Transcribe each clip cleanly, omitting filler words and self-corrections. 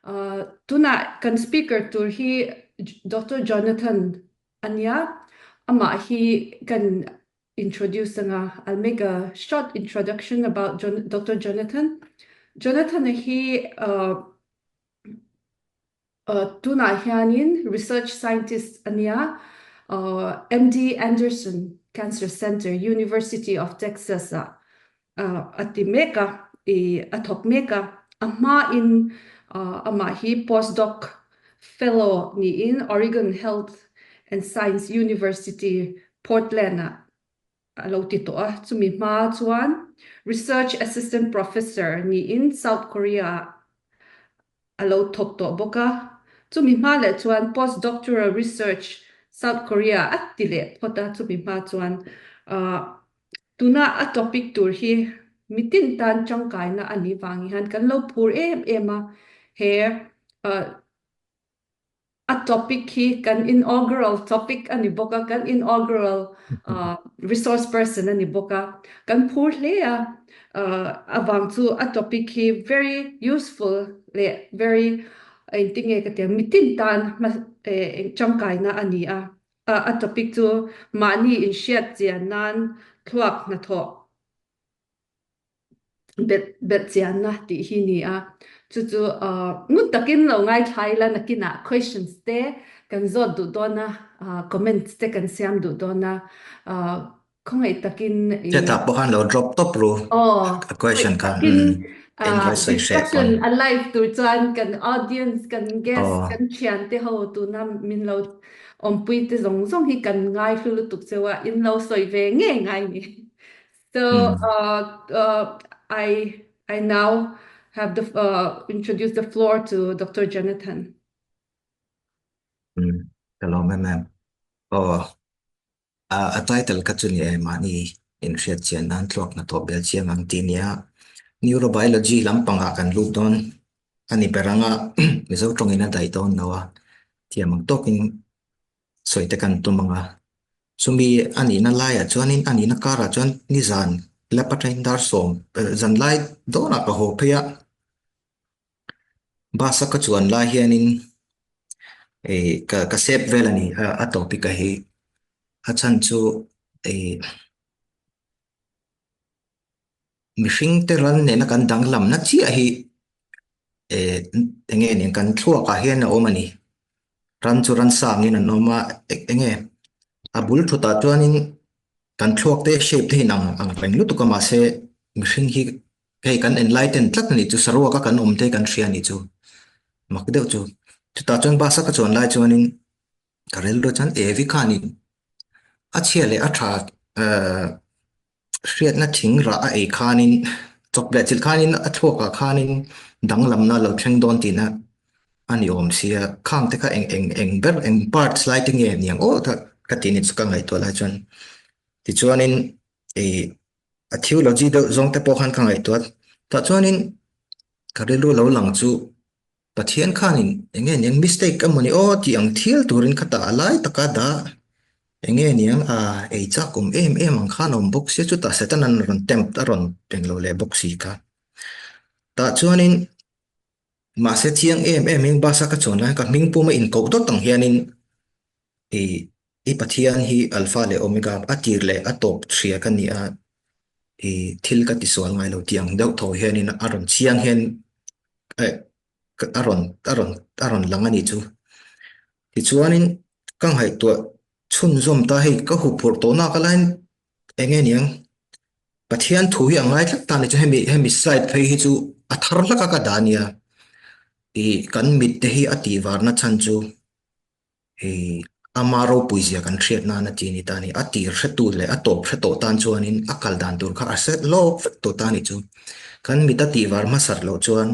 Tunah kan speaker tur hi Doctor Jonathan ania, amah hi kan introduce anga. I'll make a short introduction about Doctor Jonathan. Jonathan hi tunah hianin research scientist ania, MD Anderson Cancer Center, University of Texas ah a ti mek a, i a thawk mek a. A hmain amah hi postdoc fellow niin Oregon Health and Science University, Portland ah a lo ti tawh a. Chumi hma chuan research assistant professor niin South Korea ah a lo thawk tawh bawk a. Chumi hma leh chuan postdoctoral research South Korea a ti leh phawt a. Chumi hma chuan Tuna a topic tur hi mitin tan tangkaina a nih vang hian kan lo phur em em a, he a topic hi kan inaugural topic a ni bawk a, kan inaugural resource person a ni bawk a, kan phur hle a, avang chu a topic hi very useful leh very engtinge ka ti ang mitin tan tangkaina a ni a. A topic chu mahni inhriat chian nan thluak hnathawh belh chianna tih hi ni a. Chu chu ngun takin lo ngaithla ila nakinah questions te kan zawt duh dawn a, comments te kan siam duh dawn a. Khawngaih takin i. Chetah pawh khan lo drop tawp ru a question kha. Takin discussion a live tur chuan kan audience, kan guest, kan thian te ho tuna min lo awmpui te zawng zawng hi kan ngai hlu lutuk cheu a, in lo sawi ve ngei ngai ni. So I I now have the introduce the floor to Doctor Jonathan. Ka lawm em em. Aw. A title kha chu ni e, mahni inhriat chian nan thluak hnathawh bel chiang ang tih nia. Neurobiology lampangah kan lut dawn a ni ber ang a, Mizo tawngin a daih dawn lo a, thiam ang tawkin sawi te kan tum ang a. Chumi a nihna laiah chuanin a nihna karah chuan nizan lap atangin dar sawm zanlai dawnah ka haw phei a. Bus a ka chuan lai hianin ih ka ka sep vel a ni a a topic a hi a chhan chu ih mihring te ran nena kan danglamna chiah hi eh eng nge nen kan thluak ah hian a awm a ni ran chu ran sangin an awm a eng nge a bul thutah chuanin kan thluak te shape te hi inang ang reng lutuk a mahse mihring hi Hei kan enlighten tlat a nih chu, saruak a kan awm te kan hria a nih chu. Mak deuh chu. Chutah chuan bus a ka chuan lai chuanin ka rilru chuan Evi khanin a chhia leh a tha hriatna thing rah a ei khanin chawp leh chilh khanin a thluakah khanin danglamna a lo thleng dawn tihna a ni awm sia. Khang te kha eng eng eng ber eng parts lai te nge niang aw ka tih ni chu ka ngaihtuah lai chuan. Tichuanin ih A theology deuh zawng te pawh khan ka ngaihtuah tah chuanin ka rilru lo lang chu Pathian khanin eng nge niang mistake emaw ni aw tih ang thil turin ka tah lai taka dah eng nge niang a ei chak awm em em ang khan a awm bawk sia chutah Satan an rawn tempt a rawn eng lo leh bawk si kha tah chuanin mahse chiang em em in bus a ka chuan lai ka hming pum a inkoh dawt ang hianin ih I Pathian hi Alpha leh Omega, a tir leh a tawp hria ka ni a, i thil ka tisual ngai lo tih ang deuh tho hianin a rawn chiang hian eh a rawn a rawn a rawn lang a nih chu. Tichuanin ka ngaihtuah chhunzawm ta hei ka huphurh tawh nak a laiin eng nge niang Pathian thu hi a ngai tlat ta a ni chu hemi hemi slide phei hi chu a thar hlak a ka dah a nia. I kan mit te hi a tihvarna chhan chu Hei ama ropui zia kan hriat nana chi ni ta ni. A tir hretu leh a tawp hre tawh tan chuanin a kal dan tur kha a set lawk vek tawh ta ni chu. Kan mit a tihvar hmasat loh chuan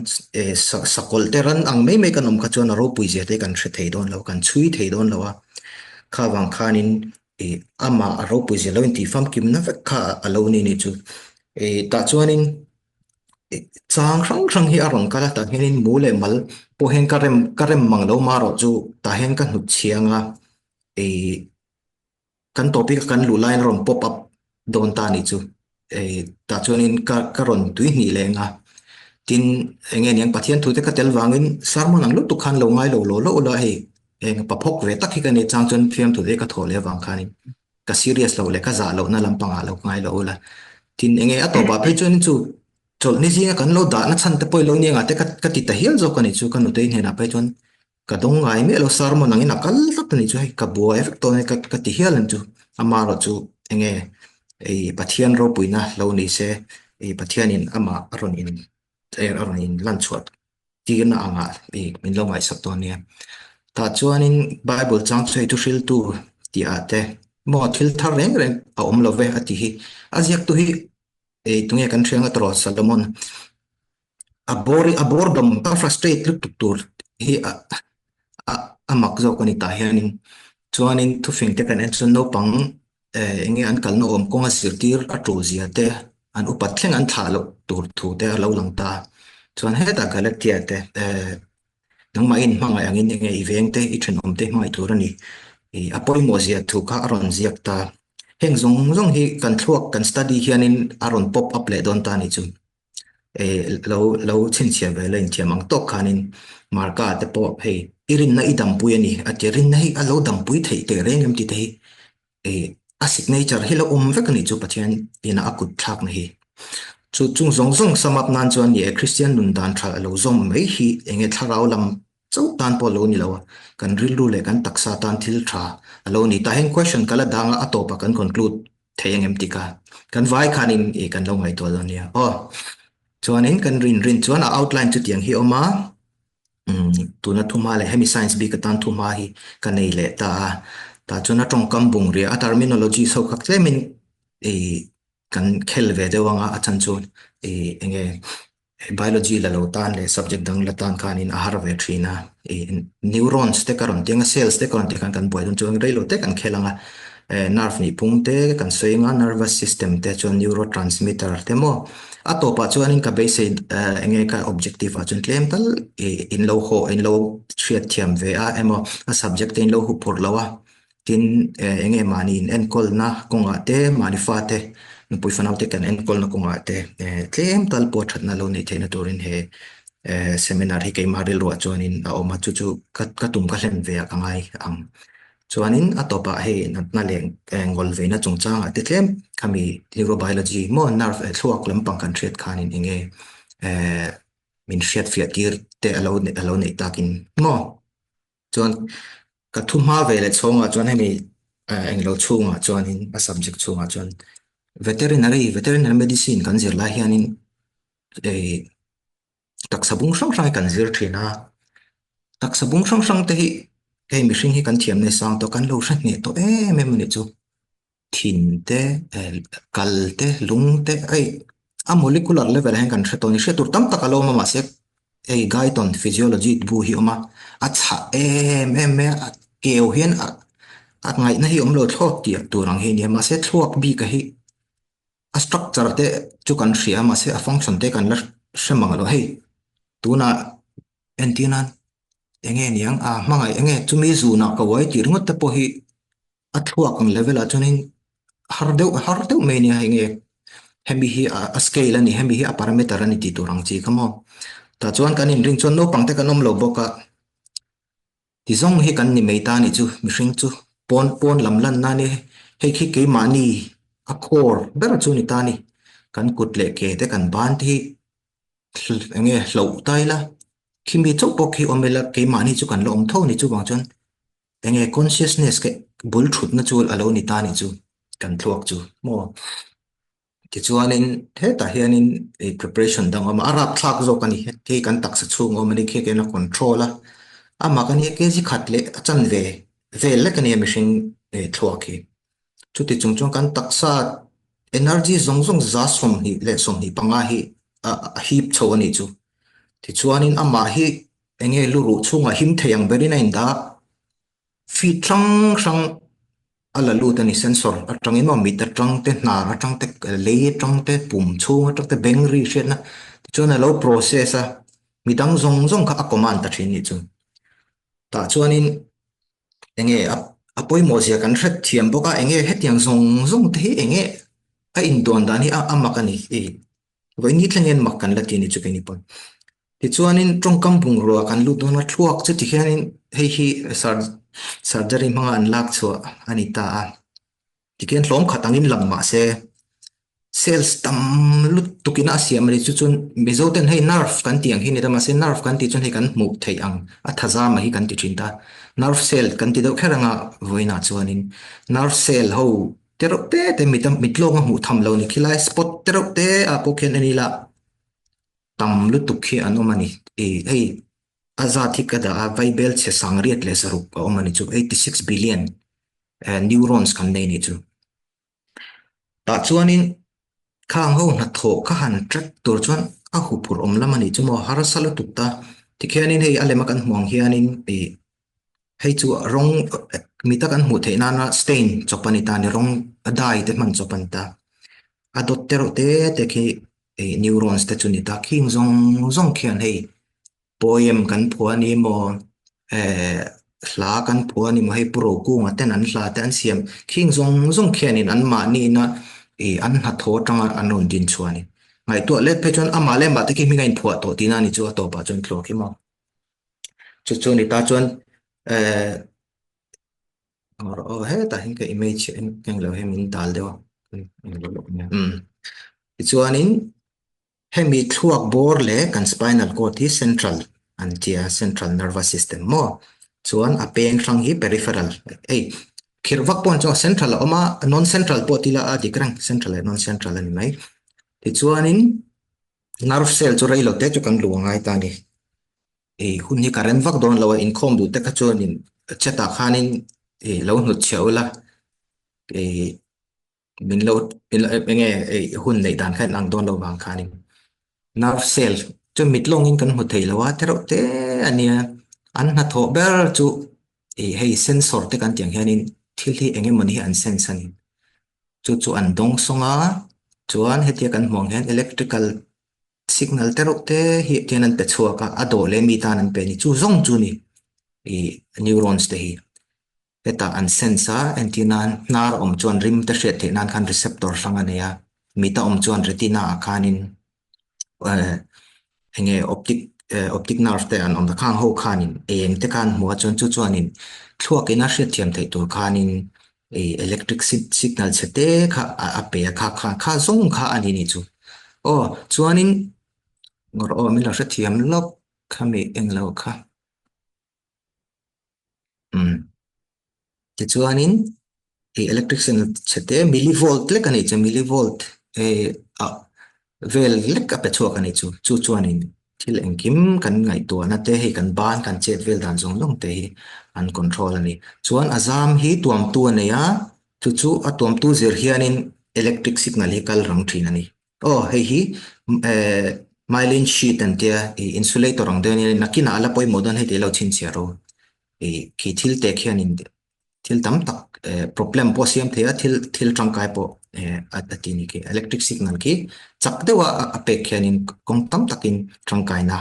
sakawlh te ran ang mai mai kan awm kha chuan a ropui zia te kan hre thei dawn lo, kan chhui thei dawn lo a. Kha vang khanin ama a ropui zia lo intih famkimna vek kha a lo ni ni chu. Tah chuanin Chang hrang hrang hi a rawn kal a, tah hianin mu leh mal pawh hian ka rem ka rem mang lo marawh chu tah hian ka hnut chhiang a, ih kan topic a kan luh laiin a rawn pop up dawn ta a nih chu, ih tah chuanin ka ka rawn tui hnih leh ang a. Tin, enge niang Pathian thute ka tel vangin sermon ang lutuk khan lo ngai lo law law ula hei eng paphawk ve tak hi ka nei chang chuan fiamthu te ka thawh leh avang khanin ka serious loh leh ka zah lohna lampangah lo ngai lo ula. Tin, enge a tawpah phei chuanin chu chawlhni zinga kan lo dahna chhan te pawh i lo ni angah te ka ka ti ta hial zawk a ni chu ka nutei hnenah phei chuan Ka dawng ngai miah lo sermon angin a kal tlat a nih chu hei ka buai vek tawh a ni ka ka ti hial ang chu amaherawh chu enge ei Pathian ropuina lo ni se ei Pathianin amah a rawn in a rawn in lan chhuah tirna angah ei min lo ngaihsak dawn nia. Tah chuanin Bible chang chu hei thuhriltu tih ah te maw thil thar reng reng a awm lo ve a ti hi a ziaktu hi ei tunge kan hriang a tawrh Solomon A bore a boredom a frustrate lutuk tur hi a a a mak zawk a ni tah hianin chuanin thufing te kan en chuan naupang eh eng nge an kalna awm kawnga zirtir a tul zia te an upat thleng an thlah loh tur thu te a lo lang ta chuan hetah Galatia te eh nangmah in hmangaih angin eng nge i veng te i thenawm te hmangaih tur a ni ih a pawimawh zia thu kha a rawn ziak ta heng zawng zawng hi kan thluak kan study hianin a rawn pop up leh dawn ta a ni chu. Lo lo chhinchhiah ve la inthiam ang tawk khanin Marka te pawh hei i rinna i dampui a ni a ti rinna hi a lo dampui theih teh reng em tih te hi a signature hi lo awm vek a nih chu Pathian ina a kut thlakna hi. Chu chung zawng zawng sum up nan chuan ni e Kristian nun dan tha lo zawm mai hi enge thlarau lam chauh tan pawh a lo ni lo a, kan rilru leh kan taksa tan thil tha a lo ni. Tah hian question ka la dang a, a tawpah kan conclude thei ang em ti ka kan vai khanin i kan lo ngaihtuah dawn nia. Aw, chuanin kan rin rin chuan a outline chutiang hi awm a, um, tuna thuma leh hemi science bik atan thuma hi ka nei leh ta a. Tah chuan a tawngkam bungria a terminology so kha tlemin i kan khel ve deuh anga a chan chu i enge Biology la lo tan leh subject dang la tan khanin a har ve thin a, i neurons te ka rawn ti anga cells te ka rawn tih khan kan buai dawn chuan rei lo te kan khel anga nerve nih phung te kan sawi anga nervous system te chuan neurotransmitter te maw a tawpah chuanin ka beisei enge ka objective ah chuan tlem tal i in lo haw in lo hriat thiam ve a emaw a subject te in lo huphurh lo a. Tin, eng nge mahni in enkawlna kawngah te, mahni fate, nupui fanaute kan enkawlna kawngah te tlem tal pawh thatna lo neih theihna turin he seminar hi keimah rilruah chuanin a awm a, chu chu ka tum ka hlen ve ah ka ngai ang. Chuanin a tawpah hei natna leh ngawl veina chungchangah te tlem khami neurobiology maw nerve thluak lampang kan hriat khanin eng nge min hriatfiah tir te a lo neih takin maw. Chuan ka thu hma ve leh chhawngah chuan hemi englo chhungah chuanin a subject chhungah chuan veterinary veterinary medicine kan zir lai hianin ei taksa bung hrang hrang hi kan zir thin a, taksa bung hrang hrang te hi hei mihring hi kan thiam nasa sang tawh kan lo hre hneh tawh em em a nih chu. Thin te, kal te, lung te, hei a molecular level ah hian kan hre tawh a ni. Hriat tur tam tak a lo awm a mahse hei Guyton physiology bu hi a awm a, a chhah em em mai a, a keu hian a a ngaihna hi a awm lo thlawt tih tur ang hi a ni a, mahse thluak bik a hi a structure te chu kan hria a mahse a function te kan la hre mang lo. Hei tunah entir nan eng nge niang a hmangaih eng nge chumi zunah ka uai tih ringawt te pawh hi a thluak ang level ah chuanin har deuh har deuh mai ania hei nge hemi hi a scale a ni hemi hi a parameter a ni tih tur ang chi kha maw tah chuan kan inring chuan naupang te kan awm lo bawk a ti zawng hi kan ni mai ta anih chu mihring chu pawn pawn lam lan na ania hei khi keimahni a core ber chu a ni ta a ni kan kut leh ke te kan ban te hi eng nge hloh ta ila khimi chauh pawh khi awm ila keimahni chu kan la awm tho a ni chuvang chuan Enge consciousness ke bul thutna chu a lo ni ta ni chu kan thluak chu maw. Tichuanin hetah hianin ei preparation dang awm a, a rapthlak zawk a ni. Hei kan taksa chhung awm a ni khi khian a control a, amah kan hi kg khat leh a chanve vel lek a nia mihring thluak hi. Chuti chung chuan kan taksa energy zawng zawng za 25 25 hi a hip chho a nih chu. Tichuanin amah hi Enge lu ruh chhungah him thei ang berin a indah feet hrang hrang a la lut a ni sensor atangin maw mit atang te hnar atang te lei atang te pum chhung atang te beng ri hriatna tichuan a lo process a midang zawng zawng kha a command ta thin nih chu tah chuanin enge a a pawimawh zia kan hret thiam bawk a enge hetiang zawng zawng te hi enge a induan dan hi a mak a ni. Vawiin thlengin mak kan la ti a ni chu keini pawn. Tichuanin tawngkam bungrua kan lut dawn a, thluak chu tikhianin hei hi surgery hmanga an lak chhuah a ni ta a. Tikhian hlawm khat angin lang mah se cells tam lutuk ina a siam a ni. Chu chuan Mizo ten hei nerve kan tih ang hi a ni ta mahse nerve kan tih chuan hei kan hmuh theih ang a thazama hi kan ti thin ta. Nerve cell kan ti deuh kher anga vawiinah chuanin nerve cell ho te reuh te te mit a mit lawng a hmuh tham lo ni khilai spot te reuh te ah pawh khian en ila tam lutuk hi an awm a ni. Ih hei a zat hi ka dah a vaibel chhe 606 a awm a ni chu 86 billion neurons kan nei ni chu. Tah chuanin khang ho hnathawh kha han track tur chuan a huphurh awm lam a nih chu maw harsa lutuk ta. Tikhianin hei a lema kan hmuh ang hianin ih hei chu rawng mita kan hmuh theih nana stain chawp a ni ta a ni rawng a dye te hman chawp a ni ta. A dawt te reuh te te khi ih neurons te chu a ni ta khing zawng zawng khian hei Poem kan phuah a ni maw, eh, hla kan phuah a ni maw, hei Pu Rokunga ten an hla te an siam khing zawng zawng khianin anmahniina ih an hnathawh atanga an rawn din chhuah a ni. Ngaihtuah let phei chuan amah leh amah te khi hming a inphuah tawh tihna a ni chu a tawpah chuan tluak hi maw. Chu chu a ni ta chuan eh aw hetah hian ka image eng lo hi min dal deuh a, eng lo lawk nia. Umm tichuanin Hemi thluak bawr leh kan spinal cord hi central an tia, central nervous system maw? Chuan a peng hrang hi peripheral. Hei khirh vak pawh chuan central a awm a, non central pawh tila a dik reng, central leh non central a ni mai. Tichuanin nerve cell chu rei lo te chu kan luh a ngai ta a ni. Ei hun hi ka rem vak dawn lo a, inkhawm duh te kha chuanin chat ah khanin lo hnutchhiah ula ei min lo eng nge hun neih dan kha in ang dawn lo vang khanin nerve cell chu mit lawngin kan hmu thei lo a tereuh te a nia an hnathawh ber chu ih hei sensor te kan tih ang hianin thil hi eng emawni hi an sense a ni chu chu an dawng sawng a chuan hetia kan hmuh ang hian electrical signal tereuh te hi hian an pe chhuak a a dawh leh mi tan an pe a ni chu zawng chu a ni ih neurons te hi. Hetah an sense a, entir nan hnar awm chuan rim te hriat theih nan khan receptor hrang a nei a, mit a awm chuan retina ah khanin eh eng nge optic eh optic nerve te an awm ta khang ho khanin eng te khan hmuh a chuan chu chuanin thluak ina hriat thiam theih tur khanin ih electric signal chhe te kha a pe a kha kha kha zawng kha a ni nih chu. Aw chuanin ngawrh aw min lo hrethiam lawk khami englo kha. Umm tichuanin ih electric signal chhe te millivolt lek a nih chu millivolt eh ah vel lek a pe chhuak a nih chu chu chuanin thil engkim kan ngaihtuahna te hei kan ban kan chet vel dan zawng zawng te hi an control a ni chuan a zam hi tuamtu a nei a chu chu a tuamtu zir hianin electric signal hi kal rang thin a ni. Aw hei hi eh myelin sheet an tia ih insulator ang deuh a nia nakinah a la pawimawh dawn hei tih a lo chhinchhiah ro ih khi thil te khianin thil tam tak eh problem pawh a siam thei a thil thil tangkai pawh eh a ti a ni khi electric signal khi chak deuh a a pek khianin kawng tam takin tangkaina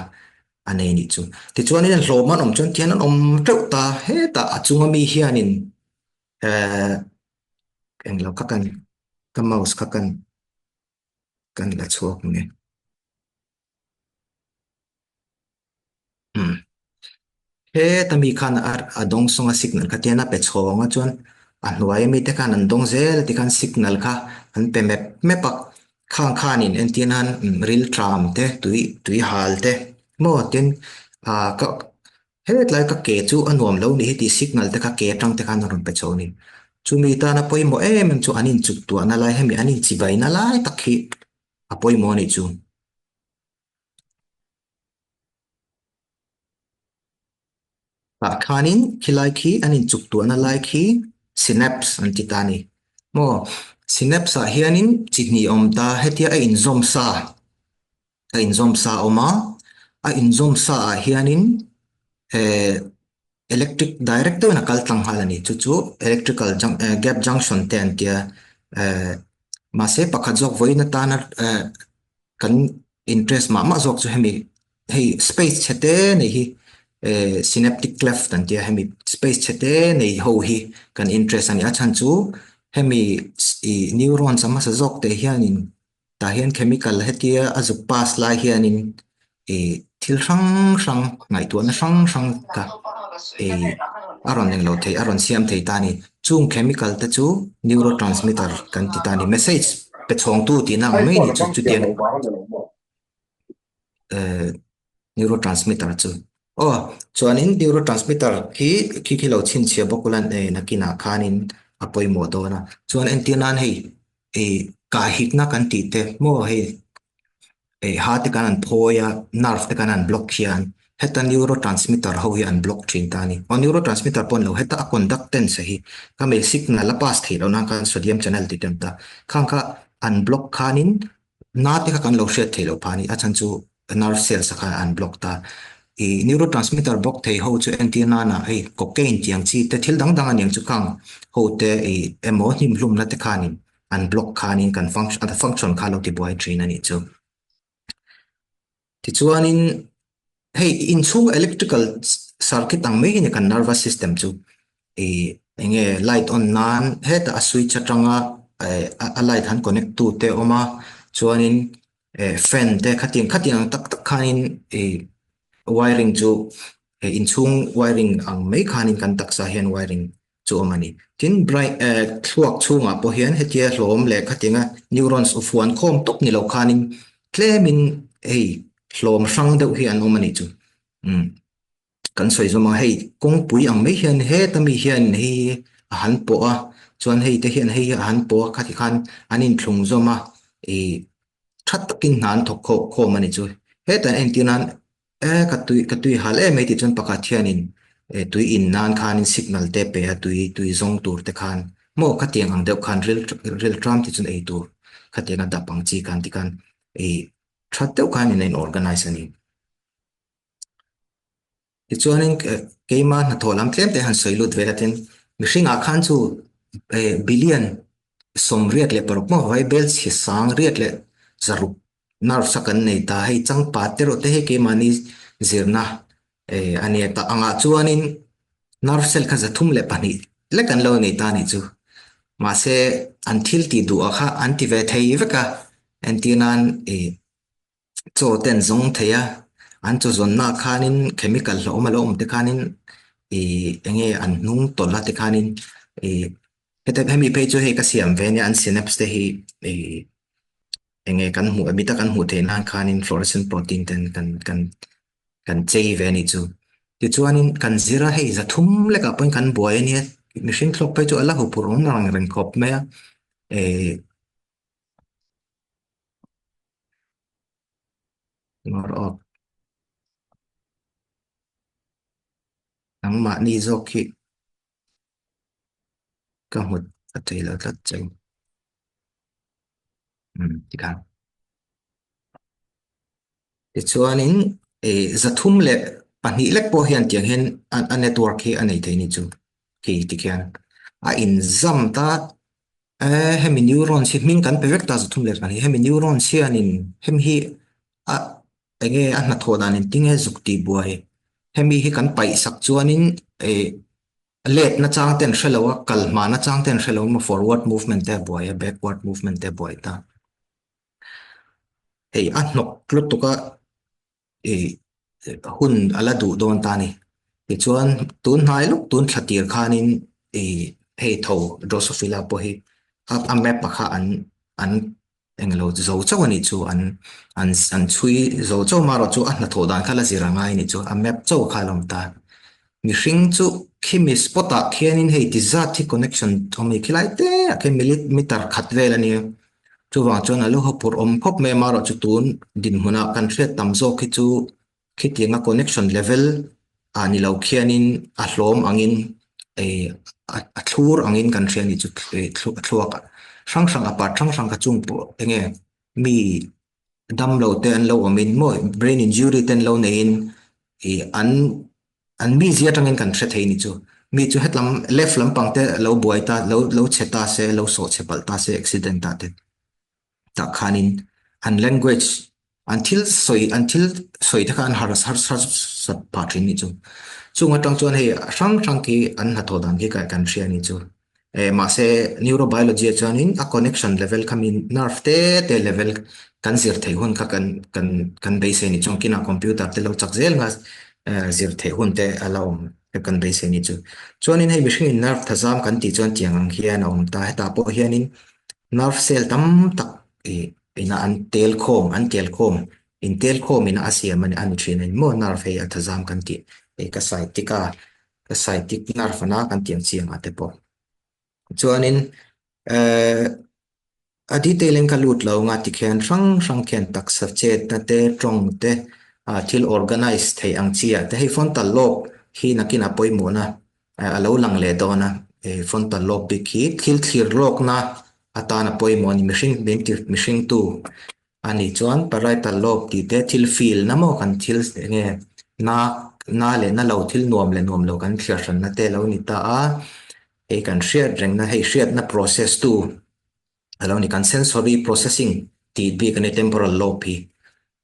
a nei a nih chu. Tichuanin hlawm an awm chuan thian an awm teuh ta hetah a chunga mi hianin eh englo kha kan ka mouse kha kan kan la chhuak nge. Hmm. Heta mi khan a a dawng sawng a signal kha tian a pe chhawng a chuan a hnuai ami te khan an dawng zel a tikhan signal kha an pe mep mep a khang khanin entir nan ril tram te tui tui hal te maw tin ah ka Hetlai ka ke chu a nuam lo ni hi tih signal te kha ke atang te khan a rawn pe chho a ni. Chumi tana pawimawh em em chu an inchuk tuahna lai hemi an inchibaina lai tak hi a pawimawh a nih chu. Tah khanin khilai khi an inchuk tuahna lai khi synapse an ti ta a ni. Maw synapse ah hianin chi hnih a awm ta hetia a inzawm sa. A inzawm sa a awm a, a inzawm sa ah hianin eh electric direct deuhin a kal tlang nghal a ni chu chu electrical junc eh gap junction te an tia eh mahse pakhat zawk vawiin atana eh kan interest mah mah zawk chu hemi hei space chhe te nei hi eh synaptic cleft an tia hemi space chhe te nei ho hi kan interest a ni a chhan chu hemi ih neurons a hmasa zawk te hianin. Tah hian chemical hetia a zuk pass lai hianin ih thil hrang hrang ngaihtuahna hrang hrang kha ih a rawn englo thei a rawn siam thei ta a ni. Chung chemical te chu neurotransmitter kan ti ta a ni. Message pe chhawngtu tihna ang mai a ni chu chutiang eh neurotransmitter chu. Aw chuanin neurotransmitter khi khi khi lo chhinchhiah bawk ula eh nakinah khanin a pawimawh dawn a. Chuan entir nan hei ih kahhitna kan tih te maw hei eh ha te kan han phawi a nerve te kan han block hian heta neurotransmitter ho hi an block thin ta a ni. Aw neurotransmitter pawh an lo heta a conductance hi ka mei signal a pass theih loh nan khan sodium channel tih te an ta. Khang kha an block khanin na te kha kan lo hriat theih loh phah a ni. A chhan chu nerve cells a khan an block ta. Ih neurotransmitter block thei ho chu entir nana hei cocaine tih ang chi te thil dang dang a niang chu khang ho te ih emaw hnimhlumna te khanin an block khanin kan function a function kha lo ti buai thin a nih chu. Tichuanin hei inchhung electrical circuit ang mai hi ni kan nervous system chu ih enge light on nan hetah a switch atanga eh a light han connect tu te a awm a chuanin eh fan te khatiang khatiang ang tak tak khanin ih wiring chu eh inchhung wiring ang mai khanin kan taksa hian wiring chu awm a ni. Tin, brain eh thluak chhungah pawh hian hetia hlawm leh khatianga neurons u fuan khawm tawp ni lo khanin tlemin hei hlawm hrang deuh hi an awm a nih chu. Umm kan sawi zawm a, hei kawngpui ang mai hian heta mi hian hei hi a han pawh a, chuan hei te hian hei hi a han pawh a, khati khan an inthlung zawm a, ih tha takin hna an thawk khawm khawm a ni chu. Hetah entir nan E ka tui ka tui hal em mai tih chuan pakhat hianin e tui in nan khanin signal te pe a tui tui zawng tur te khan maw khatiang ang deuh khan ril ril tram tih chuan ei tur khatiang a dap ang chi khan tikhan ei that deuh khan in a in organize a ni. Tichuanin keima hnathawh lam tlem te han sawi lut vel a tin mihringah khan chu e billion 86 maw vai bel chhe sang riat leh zaruk Nerves a kan nei ta, hei changpa te erawh te hei keimahni zirna eh a nia ta angah chuanin nerve cell kha 302 lek an lo nei ta anih chu. Mahse an thil tih duh ah kha an ti ve thei vek a, entir nan ih chaw te an zawng thei a, an chaw zawnna ah khanin chemical hlauhawm a lo awm te khanin ih eng nge an hnung tawlh a te khanin ih heta hemi phei chu hei ka siam ve ania an synapse te hi ih enge kan hmuh mita kan hmuh theih nan khanin fluorescent protein ten kan kan kan chei ve anih chu. Tichuanin kan zir a hei 300 lekah pawhin kan buai ania mihring thlawk phei chu a la huphurh awm reng reng khawp mai a eh ngawr awk nangmahni zawk hi ka hmu a thei lo tlat che. Um tikhan. Tichuanin eh 302 lek pawh hian tiang hian a network hi a nei thei ni chu khi tikhian a inzam ta eh hemi neurons hi hming kan pe vek ta 302 hemi neurons hianin hemi hi a enge a hnathawh dan engtinge zuk tih buai hemi hi kan paih sak chuanin eh Let nachang te an hre lo a, kal hma nachang te an hre lo a, forward movement te a buai a, backward movement te a buai ta. Hei a hnawk lutuk a ih hun a la duh dawn ta a ni. Tichuan tun hnai lawk tun thla tir khanin ih hei tho Drosophila pawh hi a map a kha an an Englo zo chauh a nih chu an an an chhui zo chauh marawh chu a hnathawh dan kha la zir a ngai a nih chu a map chauh kha a lawm ta. Mihring chu khimi spot ah khianin hei ti zat hi connection awm a ni khilai te ah khian millimeter khat vel a nia. Chuvang chuan a lu haw phurh awm khawp mai a marawh chu tun dinhmun ah kan hriat tam zawk hi chu Khitianga connection level ah ni lo khianin a hlawm angin eh a thlur angin kan hria anih chu eh thluak hrang hrang a part hrang hrang kha chung pawh enge mi damlo te an lo awmin maw brain injury te an lo neiin ih an an mizia atangin kan hre thei anih chu. Mi chu hetlam left lampang te lo buai ta lo lo chhe ta se lo sawh chhe palh ta se accident ah te. tah khanin an language an thil sawi an thil sawi te kha an har har har sat phah thin nih chu. Chung atang chuan hei hrang hrang khi an hnathawh dan khi kan hria nih chu. Mahse neurobiology ah chuanin a connection level kha mi nerve te te level kan zir theih hun kha kan kan kan beisei ni chuan kinah computer te lo chak zel nga zir theih hun te a la awm kan beisei ni chu. Chuanin hei mihringin nerve thazam kan tih chuan tiang ang hian a awm ta. Hetah pawh hianin nerve cell tam tak ih ina an tel khawm an tel khawm intel khawm ina a siam a ni thin a ni maw nerve hei a thazam kan tih hei ka sciatic a ka sciatic nerve ana kan tih ang chiangah te pawh. Chuanin eh a detail in ka lut lo nga tikhian hrang hrang khian taksa chetna te tawng te ah thil organize theih ang chi ah te hei frontal lobe hi nakin a pawimawhna a lo lang leh dawn a frontal lobe bik hi thil thlir lawkna atana pawimawh a ni mihring min ti mihring tu a nih chuan parietal lobe tih te thil feel na maw kan thil eng nge na na leh na lo thil nuam leh nuam lo kan thliar hranna te a lo ni ta a hei kan hriat rengna hei hriatna process tu a lo ni kan sensory processing tih bik a ni temporal lobe hi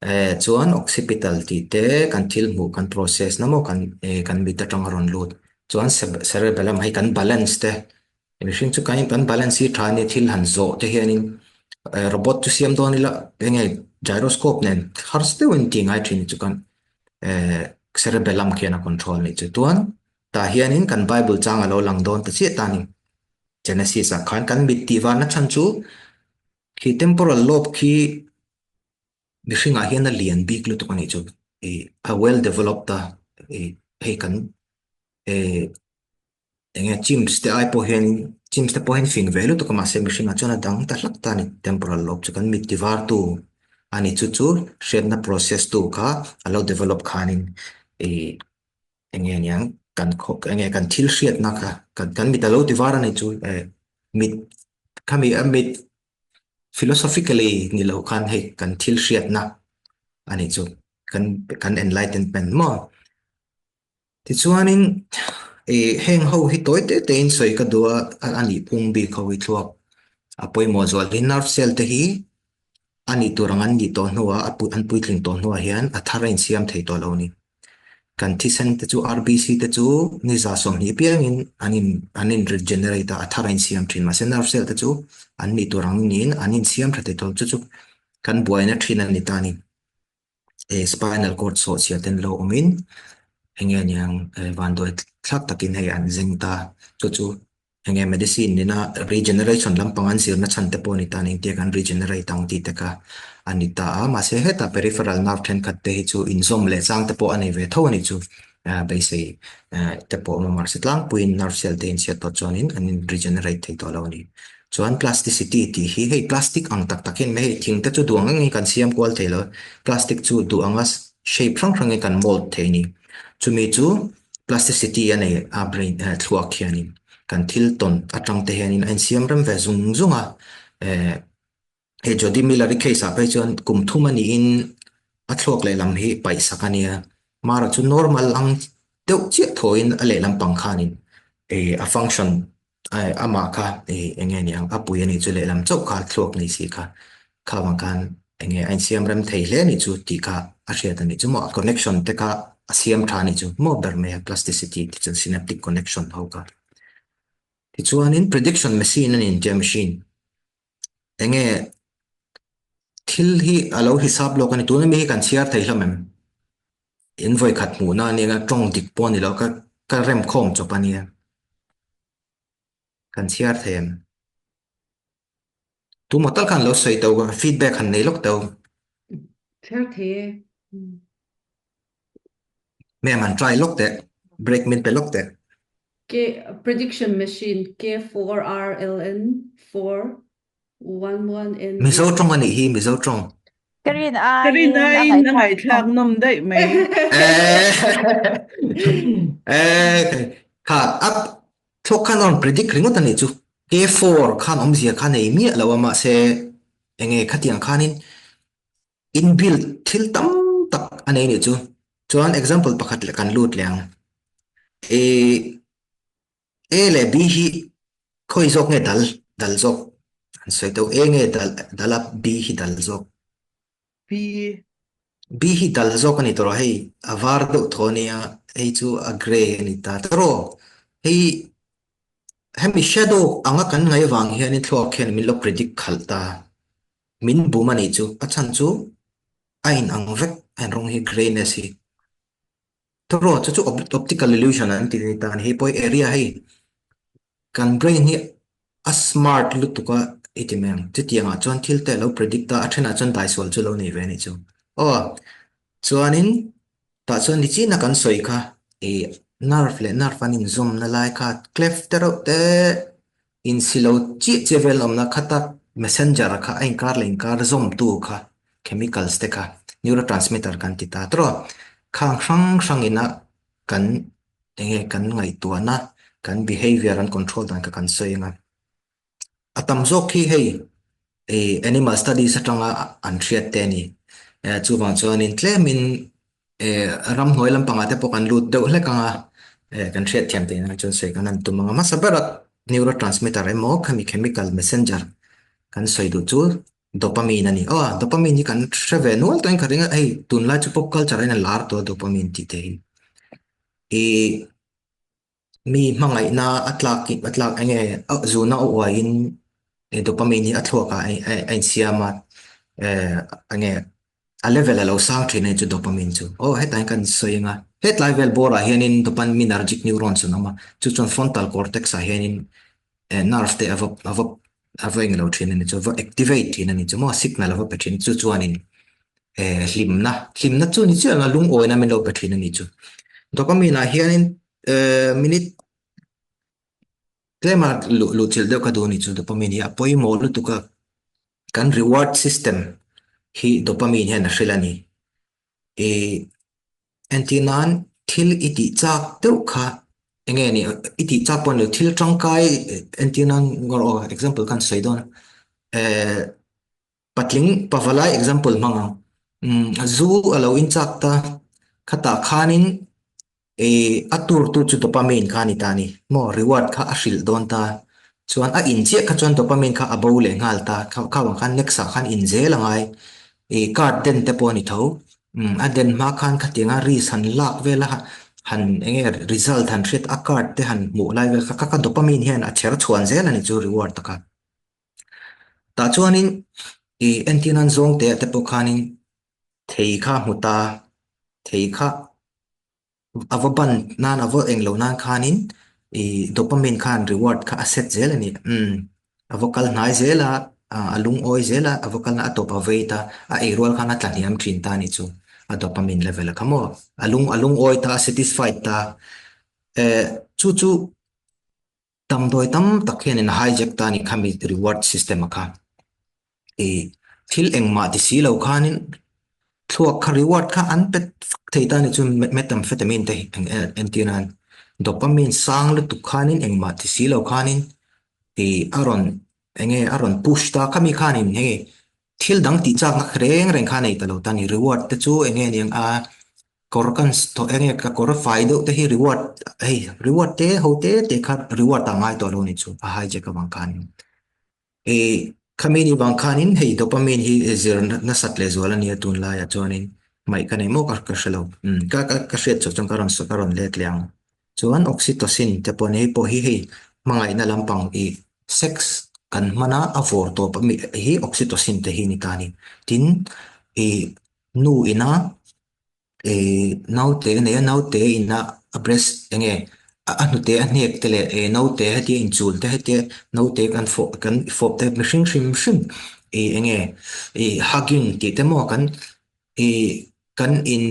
eh chuan occipital tih te kan thil hmuh kan process na maw kan eh kan mit atanga rawn lut chuan cerebellum hei kan balance te mihring chu kan kan balance hi tha ania thil han zawh te hianin eh robot chu siam dawn ila enge gyroscope nen harsa deuhin tih ngai thin chu kan eh cerebellum khian a control a nih chu chuan tah hianin kan bible chang a lo lang dawn ta chiah ta a ni. Genesis ah khan kan mit tih varna chhan chu khi temporal lobe khi mihring ah hian a lian bik lutuk a nih chu ih a well developed a ih hei kan eh eng nge chimps te ai pawh hian chimps te pawh hian fing ve lutuk a mahse mihring ah chuan a dang ta hlak ta a ni temporal lobe chu kan mit ti var tu a ni chu chu hriatna process tu kha a lo develop khanin ih Eng nge niang kan khaw eng nge kan thil hriatna kha kan kan mit a lo ti var a ni chu eh mit khami a mit philosophically ni lo khan hei kan thil hriatna a ni chu kan kan enlightenment maw tichuanin ih heng ho hi tawi te te in sawi ka duh a a nih phung bik ho hi thluak a pawimawh zual hi nerve cell te hi a nih tur ang an nih tawh hnuah a an puitling tawh hnuah hian a thar a insiam thei tawh lo a ni. Kan thisen te chu RBC te chu ni 120 piangin an in an in regenerate a, a thar a insiam thin. Mahse nerve cell te chu an nih tur ang niin an insiam tha thei tawh lo. Chu chu kan buaina thin a ni ta a ni. Eh spinal cord sawhchhiah ten lo awmin eng nge niang eh vanduai thlak takin hei an zeng ta. Chu chu eng nge medicine nena regeneration lampang an zirna chhan te pawh a ni ta a ni engtia kan regenerate ang tih te kha a ni ta a mahse hetah peripheral nerve thenkhat te hi chu inzawm leh chang te pawh a nei ve tho a ni chu ah beisei ah te pawh a awm a mahse tlangpuiin nerve cell te inchhiat tawh chuanin an in regenerate thei tawh lo a ni chuan plasticity tih hi hei plastic ang tak tak hian hei thing te chu duh ang engin kan siam kual thei lo plastic chu duh anga shape hrang hrangin kan mold thei a ni chumi chu Plasticity a nei a brain eh thluak hianin kan thil tawn atang te hianin a insiam rem ve zung zung a eh hei Jody Miller-i case ah phei chuan kum thum a niin a thluak lehlam hi paih sak a nia mara chu normal ang deuh chiah thawiin a lehlam pang khanin eh a function amah kha eng nge niang a pui a nih chu lehlam chauh kha thluak nei si kha kha vang khan eng nge a insiam rem thei hle a nih chu tih kha a hriat a nih chu maw a connection te kha a siam tha a nih chu maw ber mai a plasticity tih chuan synaptic connection ho kha tichuanin prediction machine a ni intia machine eng nge thil hi a lo hisap lawk a ni tuna mi hi kan chhiar thei hlawm em in vawi khat hmuhna a nia tawng dik pawh a ni lo ka ka rem khawm chawp a nia. Kan chhiar thei em? Tumaw tal khan lo sawi tawh ka feedback han nei lawk tawh. Chhiar thei e. Ma'am han try lawk teh. Break min pe lawk teh. K prediction machine K4RLN 4 11N Mizo tawng a nih hi Mizo tawng. Ka rin Ka rin aiin a aiin a ngaihthlak ngaihthlak nawm daih mai. Eh kha a thluak khan a rawn predict ringawt a nih chu. K4 khan awmzia kha nei miah lo a mahse enge khatiang khanin inbuild thil tam tak a nei nih chu. Chuan example pakhat leh kan lut leh ang. Ih A leh B hi khawi zawk nge dal dal zawk an sawi tawh A nge dal dal a B hi dal zawk. B. B hi dal zawk a ni tawh hei a var deuh thaw a nia hei chu a grey a ni ta tawh hei. Hemi shadow anga kan ngaih avang hianin thluak hian min lo predict khalh ta. Min bum a nih chu. A chhan chu a inang vek a in rawng hi greyness hi. Tawraw chu chu optical illusion an ti ni ta a ni. Hei pawh hi area hei kan brain hi a smart lutuk a i ti mai ang. Chutiangah chuan thil te a lo predict a, a thenah chuan daisual chu lo nei ve a nih chu. Aw chuanin Tah chuan nichina kan sawi kha ih nerve leh nerve an inzawmna lai kha cleft te reuh te insi lo chiah chiah vel awmna khata messenger kha a inkar leh inkar zawmtu kha chemicals te kha neurotransmitter kan ti ta tawh a, khang hrang hrang ina kan enge kan ngaihtuahna kan behaviour an control dan kha kan sawi ang a. A tam zawk hi hei ih animal studies atanga an hriat te a ni. Eh chuvang chuanin tlemin eh ramhnuai lampangah te pawh kan lut deuh hlek ang a, eh kan hriat thiam theih nan chuan sawi kan han tum ang a. Hmasa bera neurotransmitter emaw khami chemical messenger kan sawi duh chu dopamine a ni. Aw dopamine hi kan hre ve nual tawhin ka ring a, hei tunlai chu pop culture ah hian a lar tawh a dopamine tih te hi. Ih. Mi hmangaihna a tlak a tlak eng nge a zuna a uaiin dopamine hi a thluak ah a insiam a eh eng nge a level a lo sang thin a ni chu dopamine chu. Aw hetah hian kan sawi ang a, hetlai vel bawrah hianin dopaminergic neurons an awm a, chu chuan frontal cortex ah hianin eh nerve te a va a va a va englo thin a ni chu a va activate thin a ni chu maw signal a va pe thin chu chuanin eh hlimna hlimna chu ni chiah ang a lungawina min lo pe thin a ni chu. Dopamine ah hianin eh minute tlema luh luh chilh deuh ka duh a ni chu dopamine hi a pawimawh lutuk a kan reward system hi dopamine hian a hrilh a ni. Ih entir nan thil i tih chak deuh kha eng nge ni i tih chak pawh ni lo thil tangkai entir nan ngawr aw example khan sawi dawn a eh patling pavalai example hmang ang umm zu a lo in chak ta khatah khanin Ih, a tur tu chu dopamine kha a ni ta a ni. Maw, reward kha a hrilh dawn ta. Chuan a in chiah kha chuan dopamine kha a bo leh nghal ta. Kha kha vang khan next ah khan in zel a ngai. Ih, card den te pawh a ni tho. Umm, a den hma khan khatianga risk han lak vel a, han eng nge result han hriat a card te han hmuh lai vel kha kha kha dopamine hian a chher chhuan zel a ni chu reward taka. Tah chuanin ih entir nan zawng te ah te pawh khanin thei kha a hmu ta, thei kha a va ban nan a va eng lo nan khanin ih dopamine khan reward kha a set zel a ni umm a va kal hnai zel a a lungawi zel a a va kalna a tawp a vei ta a ei rual khan a tla hniam thin ta a nih chu a dopamine level a kha maw a lung a lungawi ta a satisfied ta eh chu chu Damdawi tam tak hianin a hijack ta a ni khami reward system a kha. I thil engmah ti si lo khanin thluak kha reward kha an pe fak thei ta a ni chu methamphetamine te entir nan dopamine sang lutuk khanin engmah ti si lo khanin i a rawn enge a rawn push ta khami khanin hei thil dang tih chakna reng reng kha a nei ta lo ta a ni reward te chu enge aniang a Kawr kan tawh eng nge ka kawr fai deuh te hi reward hei reward te ho te te kha reward ah ngai tawh lo ni chu a hijack avang khanin i khami ni vang khanin hei dopamine hi zir nasat leh zual ania tunlaiah chuanin hmaih ka nei maw ka ka hrelo umm ka ka ka hriat chawp chuan ka rawn ka rawn let leh ang chuan oxytocin te pawh hei pawh hi hei hmangaihna lampang i sex kan hman a a vawr tawp ami hi oxytocin te hi ni ta a ni tin i nu ina eh naute a nei a naute in a a breast eng nge a hnute a hnek te leh eh naute hetia inchul te hetia naute kan fawh kan fawp te mihring hrim hrim ih eng nge ih hugging tih te maw kan ih kan in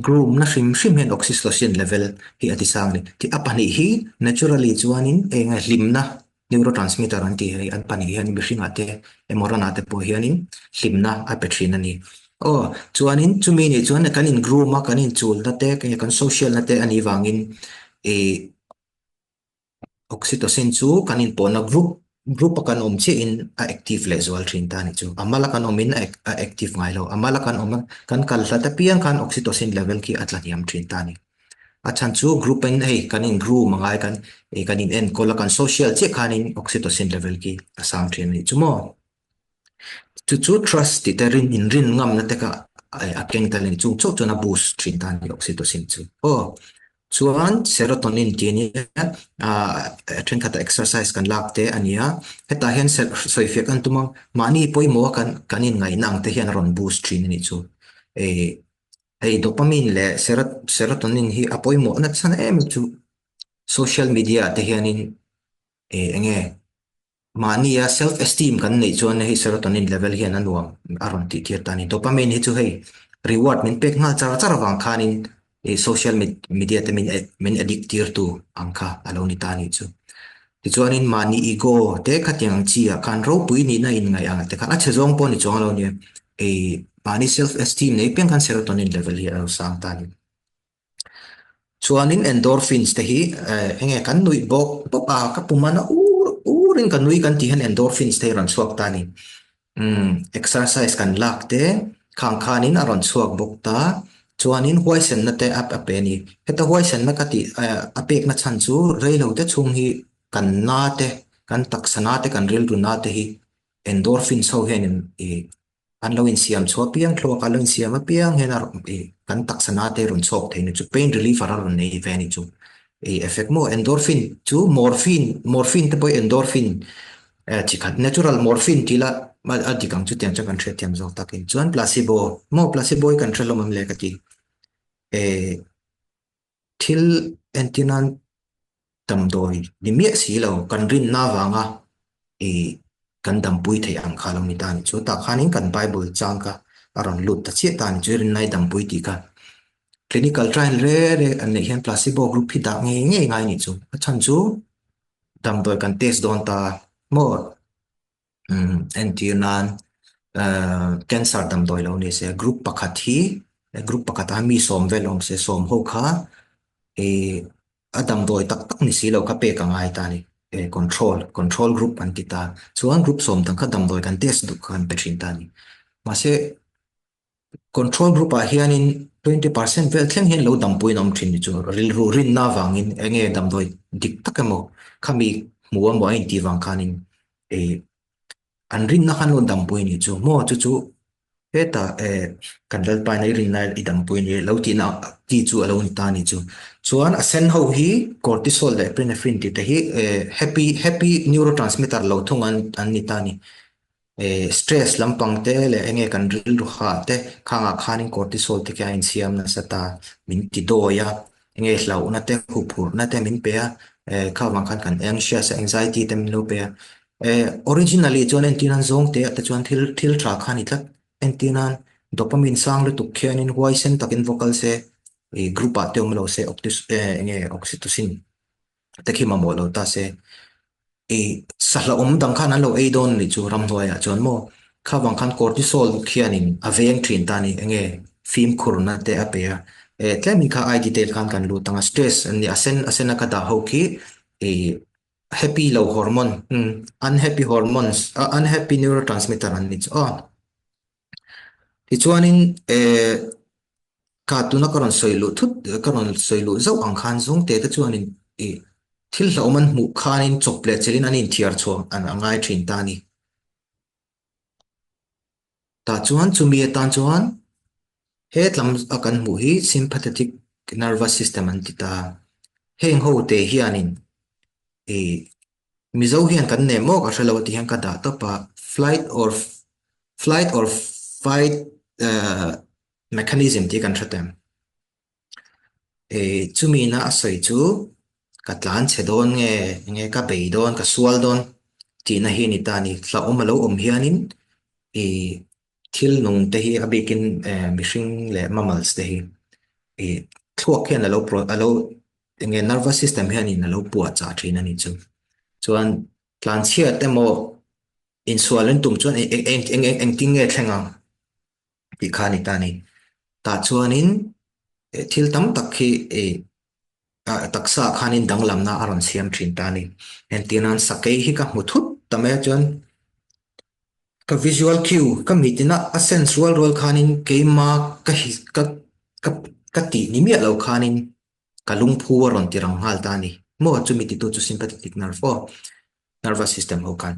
groom na hrim hrim hian oxytocin level hi a ti sang a ni tih a pahnih hi naturally chuanin eng nge hlimna Neurotransmitter an tih hi an pahnih hian mihringah te emaw ranah te pawh hianin hlimna a pe thin a ni. Aw, chuanin chumi nih chuan kan in groom a, kan inchulna te, kan social na te a nih vangin ih oxytocin chu kan inpawhna group group a kan awm chiahin a active leh zual thin ta a nih chu. A mala kan awmin a a active ngai lo. A mala kan awm a, kan kal hlat apiang khan oxytocin level khi a tla hniam thin ta a ni. A chhan chu group in hei kan in groom a ngai kan ih kan in enkawl a kan social chiah khanin oxytocin level khi a sang thin a nih chu maw. Chu chu trust tih te rin in rin ngamna te kha a keng tel a ni chung chauh chuan a boost thin ta a ni oxytocin chu aw. Chuan serotonin tih a nia, thenkhat a exercise kan lak te a nia. Hetah hian sawifiah kan tum a, mahni pawimawh a kan kan inngaihna ang te hian a rawn boost thin a nih chu. Hei dopamine leh serotonin hi a pawimawh nasa em chu social media ah te hianin eng nge Mahnia self esteem kan neih chuan hei serotonin level hian a nuam a rawn tih tir ta a ni. Dopamine hi chu hei reward min pek nghal char char avang khanin ih social media te min min addict tir tu ang kha a lo ni ta a nih chu. Tichuanin mahni ego te khatiang ang chi ah khan ropui nihna inngaih ang te khan a chhe zawng pawh ni chuang lo nia. Ih mahni self esteem nei piang khan serotonin level hi a lo sang ta a ni. Chuanin endorphins te hi eng nge kan nuih bawk bawk a, ka pum a na ur urin ka nui kan tih hian endorphins te hi a rawn chhuak ta a ni. Umm exercise kan lak te khang khanin a rawn chhuak bawk ta. Chuanin huaisenna te a pe a ni. Heta huaisenna ka tih a pekna chhan chu reilo te chhung hi kan na te, kan taksa na te, kan rilru na te hi endorphins ho hianin ih An lo insiam chhuah apiang, thluak a lo insiam apiang hian a rawn ih kan taksa na te rawn chhuak thei ni chu pain reliever a rawn nei ve a ni chu. Ih effect maw endorphin chu morphine morphine te pawh hi endorphin eh chi khat natural morphine tih la a dik ang chu tiang chuan kan hriatthiam zawk takin. Chuan placebo maw placebo hi kan hre hlawm em le ka ti. Eh thil entir nan damdawi ni miah si lo, kan rinna avanga ih kan dampui theih ang kha lo ni ta a ni. Chu tah khanin kan Bible chang kha a rawn lut ta chiah ta a ni. Chu rinna i dampui tih kha clinical trial re re an neih hian placebo group hi dah ngei ngei ngai a nih chu. A chhan chu damdawi kan test dawn ta maw? Entir nan cancer damdawi lo ni se group pakhat hi group pakhat ah mi sawm vel awm se sawm ho kha ih a damdawi tak tak ni si lo kha pek a ngai ta a ni control control group an ti ta chuan group sawm dang kha damdawi kan test duh kha an pe thin ta a ni mahse Control group ah hianin 20% vel thleng hian lo dampuiin a awm thin ni chu rilru rinna avangin eng nge damdawi dik tak emaw khami hmu emaw a intih vang khanin ih an rinna khan lo dampui ni chu maw chu chu hetah eh kan Lalpaina i rinna i dampui ni lo tihna tih chu a lo ni ta ni chu. Chuan a sen ho hi cortisol leh epinephrine tih te hi eh happy happy neurotransmitter lo thung an an ni ta ni. Stress lampang te leh enge kan rilru hah te khangah khanin cortisol te khi a insiam nasa ta, min ti dawi a, enge hlauhna te huphurhna te min pe a, kha vang khan kan anxious a, anxiety te min lo pe a. Originally chuan entir nan zawng te ah te chuan thil thil tha kha a ni tlat, entir nan dopamine sang lutuk khianin huaisen takin va kal se, group ah te awm lo se enge oxytocin te khi mamawh lo ta se. I sahla awm dang khan an lo ei dawn anih chu ramhnuaiah chuan maw kha vang khan cortisol khianin a veng thin ta a ni enge fimkhurna te a pe a eh tlemin kha ai detail khan kan lut ang a stress an ni a sen a sen a ka dah ho khi i happy lo hormone unhappy hormones unhappy neurotransmitter an ni chu aw. Tichuanin eh ka tuna ka rawn sawi luh thut ka rawn sawi luh zauh ang khan zawngte te chuanin ih thil hlauhawm an hmuh khanin chawp leh chelhin an inthiar chhuah an a ngai thin ta a ni. Tah chuan chumi atan chuan he tlam a kan hmuh hi sympathetic nervous system an ti ta. Heng ho te hianin ih Mizo hian kan nem maw ka hre lo a ti hian ka dah tawp a, flight or flight or fight mechanism tih kan hre ta em? Chumi na a sawi chu ka tlan chhe dawn nge enge ka bei dawn ka sual dawn tihna hi a ni ta a ni. Hlauhawm a lo awm hianin ih thil nung te hi a bikin mihring leh mammals te hi ih thluak hian a lo a lo Enge nervous system hianin a lo puah chah thin a nih chu. Chuan tlanchhiat emaw insual an tum chuan eng eng eng eng engtin nge thleng ang tih kha a ni ta a ni. Tah chuanin thil tam tak hi ih taksa ah khanin danglamna a rawn siam thin ta a ni. Entir nan sakei hi ka hmu thut ta mai a chuan ka visual cue ka mitin a a sense rual rual khanin keima ka hi ka ka ka tih ni miah lo khanin Ka lungphu a rawn ti rang nghal ta a ni. Maw chumi titu chu sympathetic nerve aw, nervous system ho khan.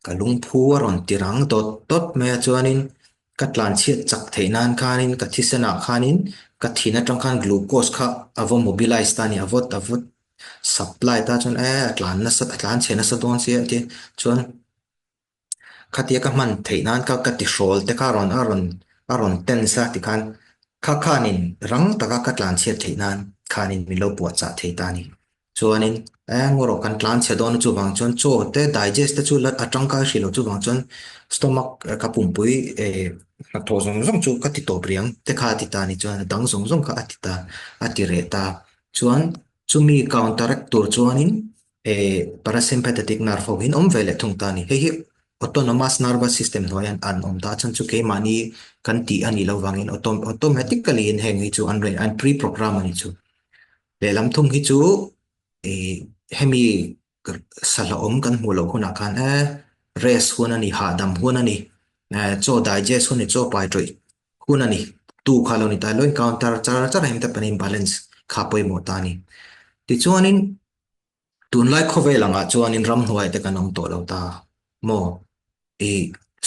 Ka lungphu a rawn ti rang dawt dawt mai a chuanin. Ka tlanchhiat chak theih nan khanin ka thisenah khanin ka thin atang khan glucose kha a va mobilize ta a ni, a vawt a vawt supply ta chuan e a tlan nasa a tlan chhe nasa dawn sia tia chuan khatia ka hman theih nan ka ka tihrawl te kha a rawn a rawn a rawn tense a tikhan kha khanin rang taka ka tlanchhiat theih nan khanin min lo puahchah thei ta a ni. Chuanin eng erawh kan tlan chhe dawn a chuvang chuan chaw te digest te chu la a tangkai hrih lo chuvang chuan stomach ka pumpui eh hnathawh zawng zawng chu ka ti tawp riang te kha a ti ta a ni chuan a dang zawng zawng kha a ti ta a ti reh ta chuan chumi counteract tur chuanin eh parasympathetic nerve ho hi an awm ve leh thung ta a ni hei hi autonomous nervous system hnuaiah an awm ta a chhan chu keimahni kan tih a nih loh vangin automatically in heng hi chu an an pre program a ni chu. Lehlam thung hi chu ih hemi sahlawm kan hmuh loh hunah khan e rest hun a ni, hahdam hun a ni, chaw digest hun a ni, chaw pai tawih hun a ni tu kha lo ni ta lo in counter char char a hemi te panin balance kha pawimawh ta a ni. Tichuanin tunlai khawvel angah chuanin ramhnuai te kan awm tawh lo ta maw ih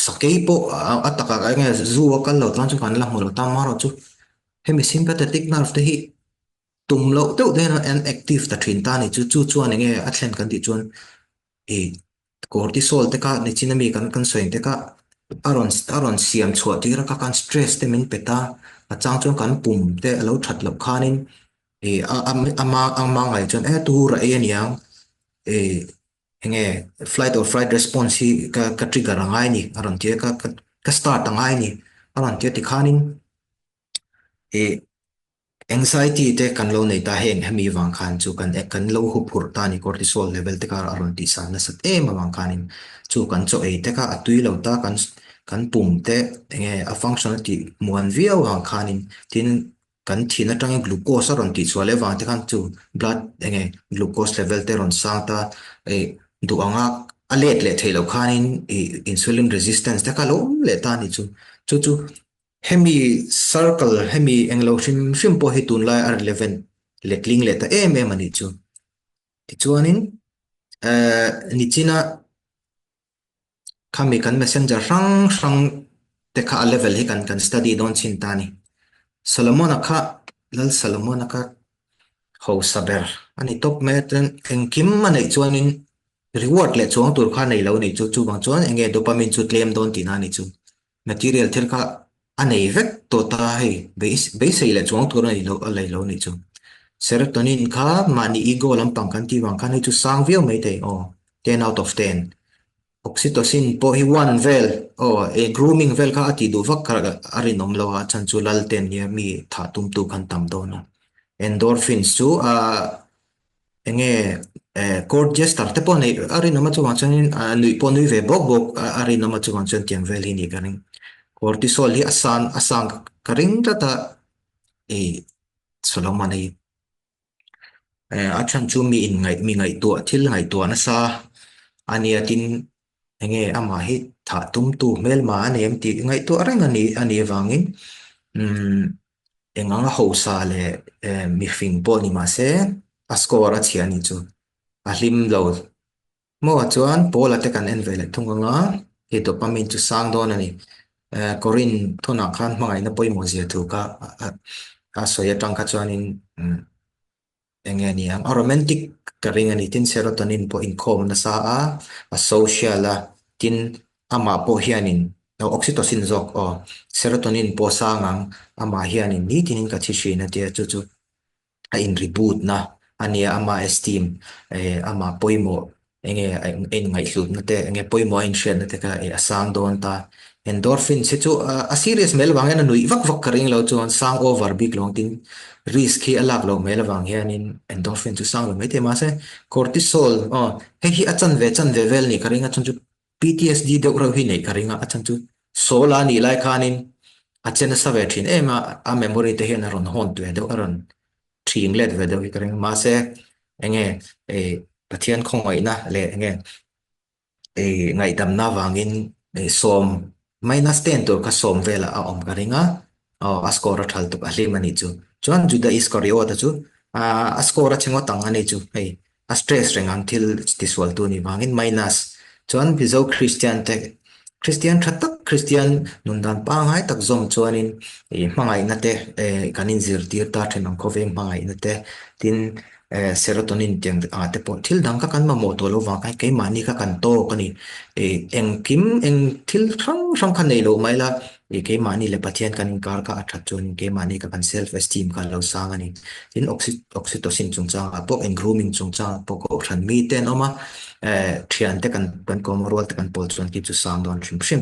sakei pawh a takah eng nge zu a kal lo tan chu kan la hmu lo ta amaherawhchu hemi sympathetic nerve te hi tum loh deuh deuh hian an active ta thin ta a ni chu chu chuan eng nge a thlen kan tih chuan ih cortisol te kha nichin ami kan kan sawi ang te kha a rawn a rawn siam chhuah tir a kha khan stress te min pe ta a chang chuan kan pum te a lo that loh khanin ih a a ama ama ngaih chuan e tur a ei aniang ih eng nge flight or fright response hi ka ka trigger a ngai a ni a rawn ti a ka ka start a ngai a ni a rawn ti a tikhanin ih Anxiety te kan lo nei ta heng hemi vang khan chu kan kan lo hu phurh ta a ni cortisol level te kha a rawn tih san nasat em avang khanin chu kan chaw ei te kha a tui lo ta kan kan pum te enge a function a tih muan viau avang khanin tin kan thin atangin glucose a rawn tih chhuah leh avang te khan chu blood enge glucose level te a rawn sang ta ih duh anga a let leh theih loh khanin ih insulin resistance te kha a lo awm leh ta a ni chu chu chu Hemi circle, hemi englo hrim hrim pawh hi tunlai a relevant letling leh ta em em a nih chu. Tichuanin eh nichina khami kan messenger hrang hrang te kha a level hi kan kan study dawn chhin ta a ni. Solomon-a kha, Lal Solomon-a kha hausa ber a ni tawp mai a, chuan engkim a neih chuanin reward leh chuang tur kha a nei lo a nih chu. Chuvang chuan enge dopamine chu tlem dawn tihna a nih chu. Material thil kha a nei vek tawh ta hei beisei leh chuang tur a nei lo a lei lo nih chu. Serotonin kha mahni ego lampang kan tih vang khan hei chu sang viau mai thei aw 10 out of 10. Oxytocin pawh hi one vel aw e grooming vel kha a tih duh vak kha a rinawm lo a chhan chu lal ten nia mi thah tumtu khan tam dawn a. Endorphins chu a Eng nge court jester te pawh neih a rinawm a chungah chuanin nuih pawh nui ve bawk bawk a rinawm a chungah chuan tiang vel hi nih ka ring. Cortisol hi a san a sang ka ring tlat a ih Solomon hi a chhan chu mi in ngaih mi ngaihtuah thil ngaihtuah nasa a nia tin eng nge amah hi thah tumtu hmelma a nei em tih ngaihtuah reng a ni a nih avangin umm Eng anga hausa leh mihring pawh ni mah se a score a chhia anih chu a hlim lo. Maw chuan Paula te kan en ve leh thung anga hei dopamine chu sang dawn a ni. Corinne thawnah khan hmangaihna pawimawh zia thu kha a sawi atang kha chuanin Eng nge ni ang? A romantic ka ring a ni. Tin, serotonin pawh inkhawm nasa a, a social a, tin amah pawh hianin, oh oxytocin zawk aw, serotonin pawh sang ang, amah hianin nitinin ka thi thin a tia, chu chu a in reboot na a nia, ama esteem, eh amah pawimawh Enge a inngaihhlutna te, enge pawimawh a inhriatna te kha a sang dawn ta. Endorphins hi chu a serious hmel avang hian a nuih vak vak ka ring lo chuan sang over bik lo ang tin risk hi a lak loh hmel avang hianin endorphin chu sang lo mai thei mahse cortisol aw hei hi a chanve chanve vel nih ka ring a chhan chu PTSD deuh reuh hi neih ka ring a a chhan chu Saul a nih lai khanin a che nasa ve thin em a a memory te hian a rawn haunt ve deuh a rawn ṭhing let ve deuh hi ka ring. Mahse, enge eh Pathian khawngaihna leh enge eh ngaihdamna avangin eh sawm minus ten tur kha sawm velah a awm ka ring a, aw a score a ṭhal tuk a hlim a nih chu. Chuan Juda Iskariot-a chu a score a chhe ngawt ang a nih chu hei a stress reng ang thil tisualtu nih vangin minus. Chuan Mizo Kristian te. Kristian tha tak, Kristian nun dan pangngai tak zawm chuanin ih hmangaihna te kan inzirtir ta thin ang khawveng hmangaihna te tin serotonin tiang ah te pawh thil dang kha kan mamawh tawh lo vang khan keimahni kha kan tawk a ni. Ih engkim eng thil hrang hrang kha nei loh mai la ih keimahni leh Pathian kan inkar kha a that chuanin keimahni kha kan self esteem kha a lo sang a ni. Tin oxytocin chungchangah pawh eng grooming chungchangah pawh kohhran mite an awm a. Thian te kan kan kawm rual te kan pawl chuan khi chu sang dawn hrim hrim.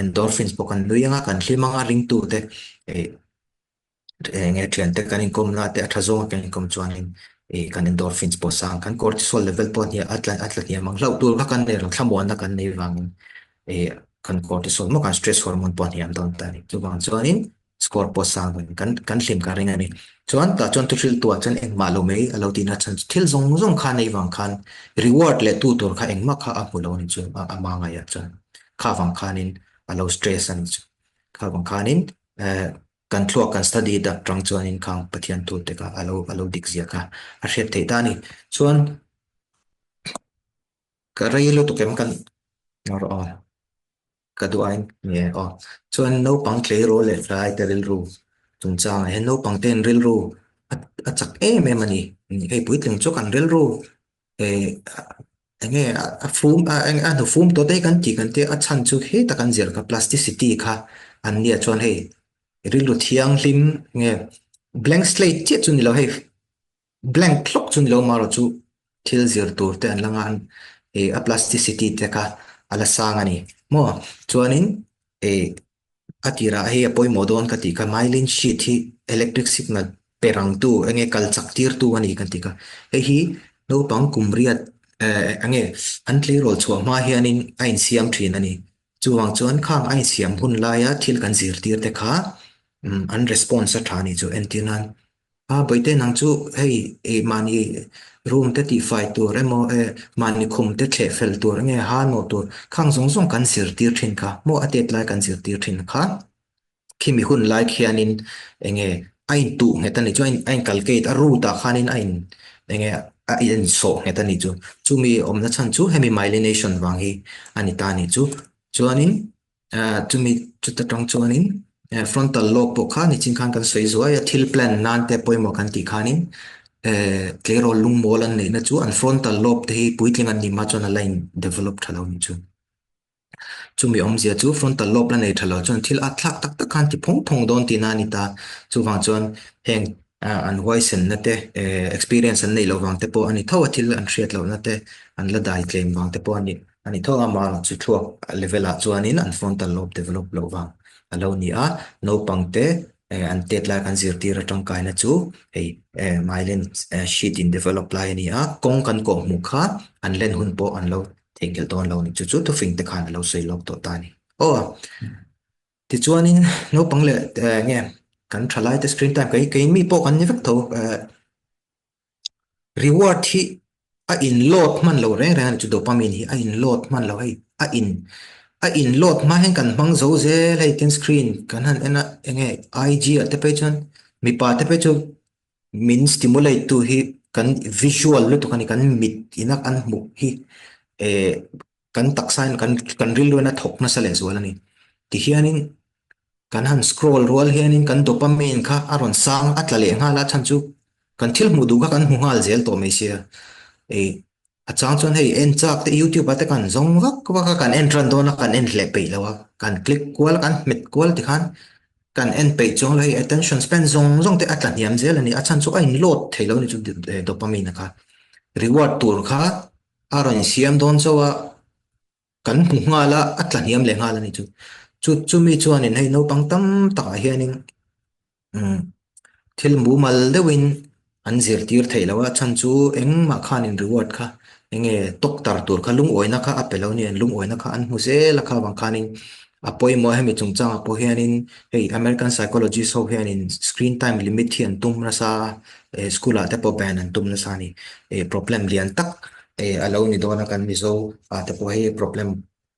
Endorphins pawh kan nui anga kan hlim anga ringtu te eng nge thian te kan inkawm na te a tha zawnga kan inkawm chuanin kan endorphins pawh sang kan cortisol level pawh hnia a tla a tla hniam ang hlauh tur kha kan nei lo thlamuanna kan nei vangin kan cortisol maw kan stress hormone pawh a hniam dawn ta a ni. Chuvang chuanin score pawh sang in kan kan hlim ka ring a ni. Chuan tah chuan thuhrilh tuah chuan engmah lo mai a lo tihna chhan chu thil zawng zawng kha nei vang khan reward leh tu tur kha engmah kha a hmu lo a ni chu a a hmangaihah chuan kha vang khanin a lo stress a ni chu. Kha vang khanin eh kan thluak kan study dak tang chuanin khang Pathian thu te kha a lo a lo dik zia kha a hriat theih ta a ni. Chuan ka rei lutuk em kan rawh aw. Ka duh ain nge aw. Chuan naupang tleirawl leh tlai te rilru chungchangah hian naupang ten rilru a chak em em a ni. Hei puitling chu kan rilru eh eng nge a fum a a hnu fum tawh te hi kan tih kan tia a chhan chu heta kan zir kha plasticity kha an nia chuan hei rilru thianghlim nge blank slate chiah chu ni lo hei. Blank hlawk chu ni lo marawh chu thil zir tur te an la ngan ih a plasticity te kha a la sang a ni maw chuanin ih a tirah hei a pawimawh dawn ka tih kha myelin sheet hi electric signal pe rang tu enge kal chak tir tu a ni kan tih kha hei hi naupang kum riat eh enge an tleirawl chhuah hma hianin a insiam thin a ni chuvang chuan khang a insiam hun laia thil kan zirtir te kha an response a tha a ni chu entir nan. A bawihte nang chu hei ih mahni room te tihfai tur emaw eh mahni khum te thleh fel tur enge ha nawh tur khang zawng zawng kan zirtir thin kha maw a tet lai kan zirtir thin kha khimi hun lai khianin enge a intuh nghet a nih chu a inculcate a root ah khanin a in enge a insawh nghet a nih chu chumi awmna chhan chu hemi myelination vang hi a ni ta a nih chu chuanin Chumi chuta tang chuanin frontal lobe pawh kha nichin khan kan sawi zuai a, thil plan nan te pawimawh kan tih khanin tleirawl lungmawl an neihna chu an frontal lobe te hi puitling an nih hma chuan a la in develop tha lo ni chu. Chumi awmzia chu frontal lobe la nei tha lo chuan thil at thlak tak tak khan ti phawng phawng dawn tihna a ni ta. Chuvang chuan heng an huaisenna te experience an neih loh vang te pawh a ni tho a, thil an hriat lohna te an la dai tlem vang te pawh a ni. A ni tho a, mahla chu thluak level ah chuanin an frontal lobe develop loh vang a lo ni a, naupang te an tet lai kan zirtir a tangkaina chu hei myelin sheath in develop lai a ni a, kawng kan kawh hmuh kha an len hun pawh an lo theihnghilh dawn lo a ni. Chu chu thufing te khan a lo sawi lawk tawh ta a ni. Aw tichuanin naupang leh nge kan thalai te screen time kei kei mi pawh kan ni vek tho. Reward hi a in load hman lo reng reng a ni chu dopamine hi a in load hman lo hei a in a in load hma hian kan hmang zo zel hei tin screen kan han en a enge IG ah te phei chuan mipa te phei chu min stimulate tu hi kan visual lutuk a ni kan mit ina kan hmuh hi eh kan taksa in kan kan rilru in a thawk nasa leh zual a ni tihianin Kan han scroll rual hianin kan dopamine kha a rawn sang a tla leh nghal a, chhan chu kan thil hmuh duh kha kan hmu nghal zel tawh mai sia. Ei a chang chuan hei en chak te YouTube ah te kan zawng vak vak a, kan en tan dawn a, kan en hleh peih lo a, kan click kual a, kan hmet kual tikhan kan en peih chuang lo hei attention span zawng zawng te a tla hniam zel a ni, a chhan chu a in load thei lo a ni chu dopamine kha. Reward tur kha a rawn siam dawn chauh a. Kan hmu nghal a, a tla hniam leh nghal a ni chu. Chu chumi chuanin hei naupang tam takah hianin umm thil mumal deuhin an zirtir theih loh a, chhan chu engmah khanin reward kha enge tawktar tur kha lungawina kha a pe lo nia, lungawina kha an hmu zel a kha avang khanin a pawimawh a hemi chungchangah pawh hianin hei American psychologist ho hianin screen time limit hi an tum nasa a, eh school ah te pawh ban an tum nasa a ni. Eh problem lian tak eh a lo ni dawn a kan Mizo ah te pawh hei problem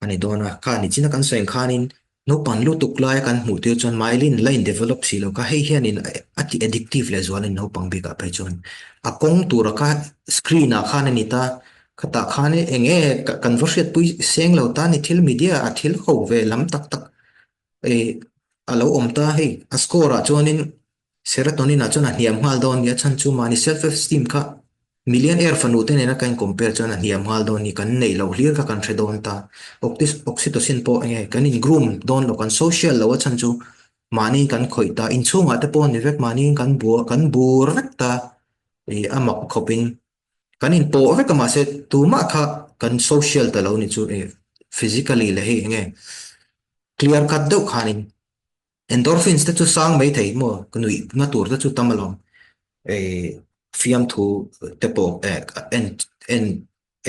a ni dawn a kha ni chin a kan sawi ang khanin naupang lutuk lai a kan hmuh tir chuan myelin la in develop si lo kha hei hianin a ti addictive leh zual a ni naupang bikah phei chuan a kawng tura kha screen ah khan a ni ta. Khatah khan eng nge kan va hriatpui seng lo ta ni thil media a thil ho ve lam tak tak a lo awm ta hei a score ah chuanin serotonin ah chuan a hniam nghal dawn nia chhan chu mahni self esteem kha millionaire fanu te nena ka in compare chuan a hniam nghal dawn ni kan neih loh hlir kha kan hre dawn ta oxytocin pawh eng nge kan in groom dawn lo kan social lo a chhan chu mahni kan khawih ta inchhungah te pawh a ni vek mahni kan bua kan bur vek ta ih a mak khawpin Kan inpawh vek a mahse tumah kha kan social ta lo ni chu e physically leh hei enge clear cut deuh khanin endorphins te chu sang mai thei maw ka nuih na tur te chu tam alawm e fiamthu te pawh e en en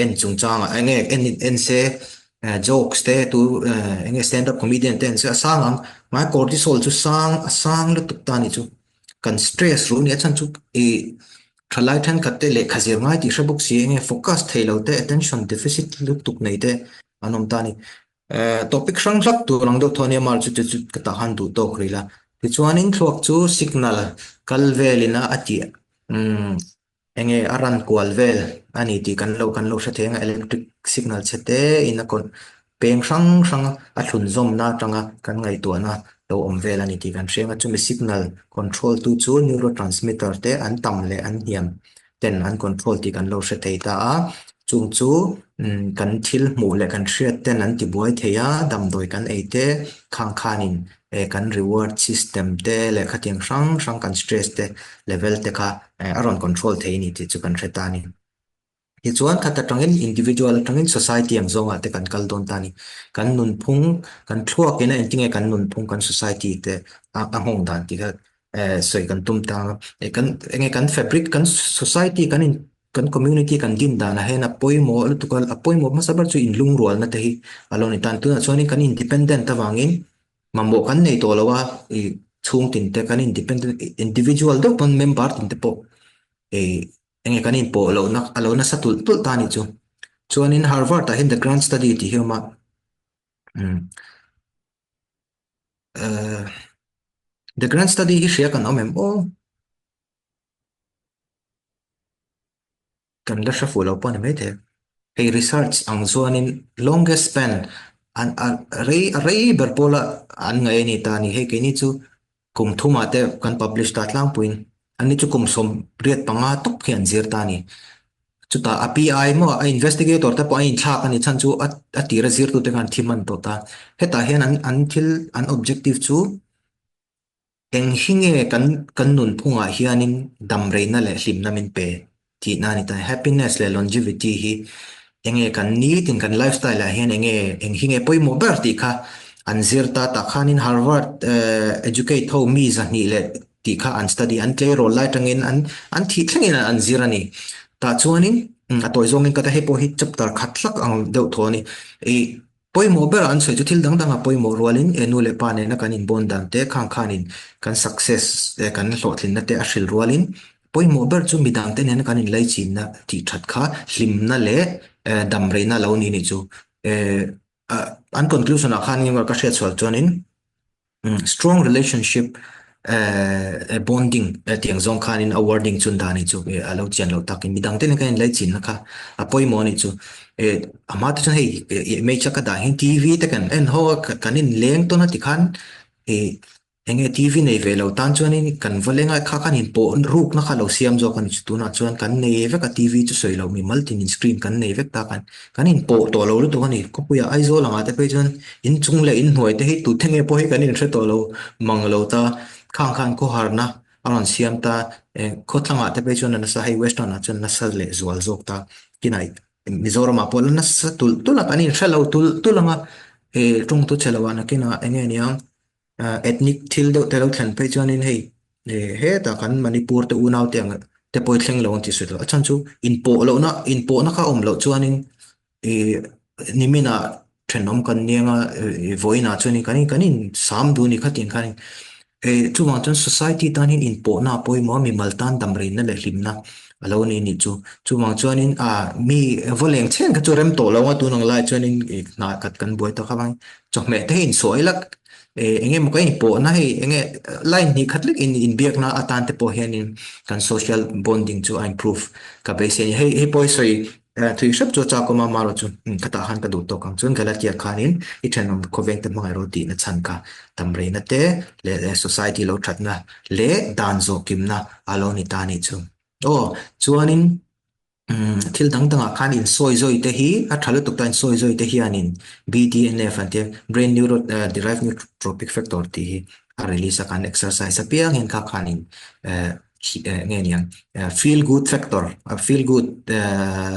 en chungchangah enge en en se jokes te tu enge stand up comedian te en se a sang ang mahse cortisol chu sang a sang lutuk ta ni chu kan stress ru nia chhan chu i thalai thenkhat te lehkha zir ngai tih hre bawk si enge focus thei lo te attention deficit lutuk nei te an awm ta a ni. Topic hrang hlak tur ang deuh thaw ania mar chu chu chu ka tah han duh tawk rih la. Tichuanin thluak chu signal kal velin a a tih umm Enge a ran kual vel a ni tih kan lo kan lo hre thei ang a, electric signal chhe te in a kawn peng hrang hrang a thlun zawmna atanga kan ngaihtuahna lo awm vel a ni tih kan hre ang a, chumi signal control tu chu neurotransmitter te an tam leh an hniam ten an control tih kan lo hre thei ta a, chung chu kan thil hmuh leh kan hriat ten an tibuai thei a, damdawi kan ei te khang khanin kan reward system te leh khatiang hrang hrang kan stress te level te kha a rawn control thei a ni tih chu kan hre ta a ni. Tichuan khat atangin individual atangin society ang zawngah te kan kal dawn ta a ni. Kan nunphung, kan thluak ina engtinge kan nunphung kan society te a nghawng dan tih kha sawi kan tum ta a. Kan enge kan fabric kan society kan in kan community kan din danah hian a pawimawh lutuk a, a pawimawh hmasa ber chu inlungrualna te hi a lo ni ta a ni. Tunah chuanin kan independent avangin Mamawh kan nei tawh lo a, i chhung tin te kan independent individual deuh pawn member tin te pawh i enge kan inpawh lohna a lo nasa tulh tulh ta a nih chu. Chuanin Harvard ah hian the grand study tih hi a awm a, umm eh the grand study hi hria kan awm em aw? Kan la hre fuh lo pawh a ni maithei. Hei research ang chuanin longest span an a rei a rei ber pawla an ngaih a ni ta a ni. Hei keini chu kum thumah te kan publish ta tlangpuiin anni chu kum 85 tawp khi an zir ta a ni. Chutah a PI maw a investigator te pawh a inthlak a ni chhan chu a a tira zirtute khan thi hman tawh ta. Hetah hian an an thil an objective chu Eng hi nge kan kan nunphungah hianin damreina leh hlimna min pe tihna a ni ta. Happiness leh longevity hi eng nge kan nitin kan lifestyle ah hian eng nge eng hi nge pawimawh ber tih kha an zir ta tak khanin Harvard educate ho mi 200 leh tih kha an study an tleirawl lai atangin an an thih thlengin an zir a ni. Tah chuanin a tawi zawngin ka ta hei pawh hi chapter khat hlak ang deuh thaw a ni. Ih Pawimawh berah an sawi chu thil dang danga pawimawh rualin e nu leh pa nena kan inbawn dan te, khang khanin kan success leh kan hlawhtlinna te a hril rualin pawimawh ber chu midang te nena kan inlaichinna tih that kha hlimna leh damreina lo ni nih chu an conclusion ah khan ka hriatchhuah chuanin Strong relationship bonding tiang zawng khanin a wording chun dan hi chu a lo chian lo takin midang te nen khan inlaichinna kha a pawimawh a nih chu. A hma te chuan hei image a ka dah hian TV te kan en ho a kan inleng tawn a tikhan eng nge TV nei ve lo tan chuanin kan va leng a kha khan inpawh rukna kha lo siam zawk a ni chu tunah chuan kan nei vek a TV chu sawi loh mimal tinin screen kan nei vek ta khan Kan inpawh tawh lo lutuk a ni. Khawpuiah Aizawl angah te phei chuan inchung leh inhnuai te hi tute nge pawh hi kan inhre tawh lo mang lo ta. Khang khan khawharna a rawn siam ta. Khawthlangah te phei chuan a nasa hei Western ah chuan nasa leh zual zawk ta. Kinah Mizoramah pawh la nasa tulh tulh a kan inhre lo tulh tulh ang a. Tawngtu chhe loah nakinah eng nge niang Ethnic thil deuh te lo thlen phei chuanin hei hetah kan Manipur te unau te ang te pawh hi thleng lo ang tih sawi loh. A chhan chu inpawh lohna inpawhna kha a awm loh chuanin ih niminah thenawm kan niang a vawiinah chuanin kan in kan insam duh a ni khatiang khanin eh chuvang chuan society tan hian inpawhna a pawimawh a mimal tan damreina leh hlimna a lo ni anih chu. Chuvang chuanin ah mi vaw leng chhen kha chu rem tawh lo ang a tun ang lai chuanin ih hna khat kan buai tawk avangin chawhmeh te hi insawi lak eh eng emaw ka inpawhna hei eng nge line hnih khat lek in inbiakna atan te pawh hianin kan social bonding chu a improve ka beisei a ni. Hei hei pawh hi sawi. Thui hrep chu a chak awm a, amaherawh chu khatah khan ka duh tawk ang chuan Galatia khanin i thenawm khawveng te hmangaih rawh tihna chhan kha tamreina te leh society lo thatna leh dan zawhkimna a lo ni ta anih chu. Aw, chuanin thil dang dangah khan insawi zawi te hi a tha lutuk ta, insawi zawi te hianin BDNF an tia Brain Neuro Derived Neurotropic Factor tih hi a release a, kan exercise apiangin kha khanin nge niang feel good factor feel good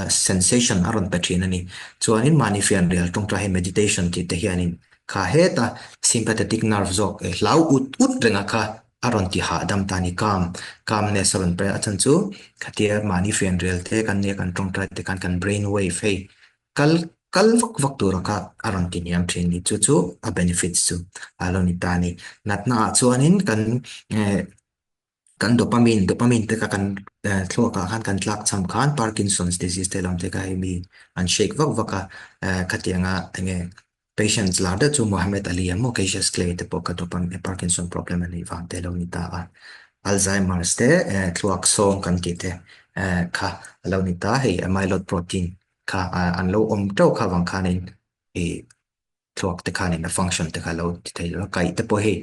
sensation a rawn pe thin a ni. Chuanin mahni fianrial tawngtai hi meditation tih te hianin kha heta sympathetic nerve zawk hlau ut ut renga kha a rawn ti hahdam ta a ni. Calm calmness a rawn pe a chhan chu khatia mahni fianrial te kan nia kan tawngtai te khan kan brain wave hei kal kal vak vak tura kha a rawn ti hniam thin a ni. Chu chu a benefits chu a lo ni ta a ni. Natna ah chuanin kan kan dopamine dopamine te kha kan thluak ah khan kan tlak cham khan Parkinson's disease te lam te kha hei mi an shake vak vak a khatianga enge patients lar deuh chu Muhammad Ali a maw Cassius Clay te pawh kha dopamine Parkinson problem a neih vang te lo ni ta a Alzheimer's te thluak sawng kan tih te kha a lo ni ta hei amyloid protein kha an lo awm teuh kha vang khanin ih thluak te khanin a function te kha lo ti thei lo a, kaih te pawh hei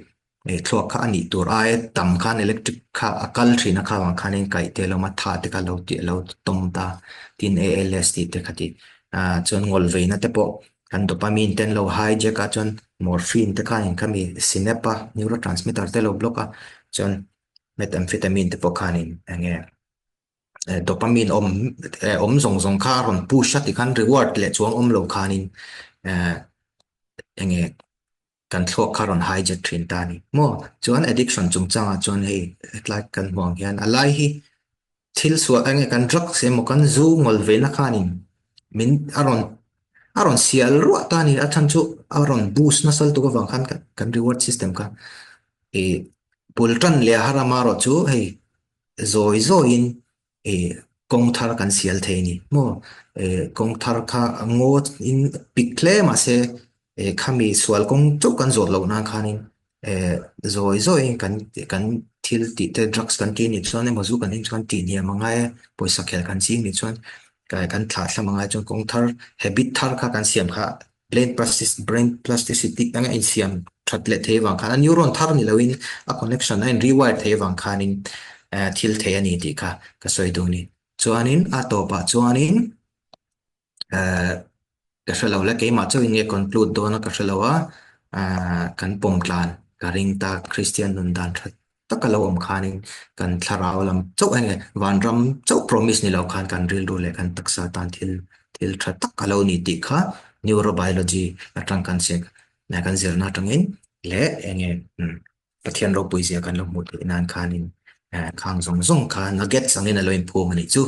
eh thluak kha a nih tur aia tam khan electric kha a kal thin a kha vang khanin kaih te lawm a tha te kha lo tih a lo tawm ta tin ALS tih te kha ti ah chuan ngawl veina te pawh kan dopamine te an lo hijack a chuan morphine te khanin khami synapse a neurotransmitter te lo block a chuan methamphetamine te pawh khanin eng nge. Dopamine awm awm zawng zawng kha a rawn push a tikhan reward leh chuang awm lo khanin enge kan thluak kha rawn hijack thin ta a ni maw? Chuan addiction chungchangah chuan hei hetlai kan hmuh ang hian a lai hi thil sual enge kan drugs emaw kan zu ngawl veina khanin min a rawn a rawn sial ruah ta a ni a chhan chu a rawn boost nasa lutuk avang khan kan reward system kha ih bul tan leh a har amaherawh chu hei Zawi zawiin ih kawng thar kan sial thei a ni maw? Ih kawng thar kha ngaw in pik hle mahse ih khami sual kawng chauh kan zawh loh nan khanin eh zawi zawiin kan kan thil tih te drugs kan tih anih chuan emaw zu kan in chuan tih hniam a ngai a pawisa khel kan ching anih chuan kan thlah thlam a ngai chuan kawng thar habit thar kha kan siam kha Brain brain plasticity anga insiam that leh thei avang khan a neuron thar ni loin a connection a in rewire thei avang khanin thil thei a ni tih kha ka sawi duh a ni. Chuanin a tawpah chuanin ka hre lo le keimah chauhin nge conclude dawn a ka hre lo a, kan pawm tlan ka ring ta Kristian nun dan that taka lo awm khanin kan thlarau lam chauh enge vanram chauh promise ni lo khan kan rilru leh kan taksa tan thil thil tha tak a lo ni tih kha neurobiology atang kan check kan zirna atangin leh enge Pathian ropui zia kan lo hmuh theih nan khanin khang zawng zawng kha nuggets angin a lo inphum a nih chu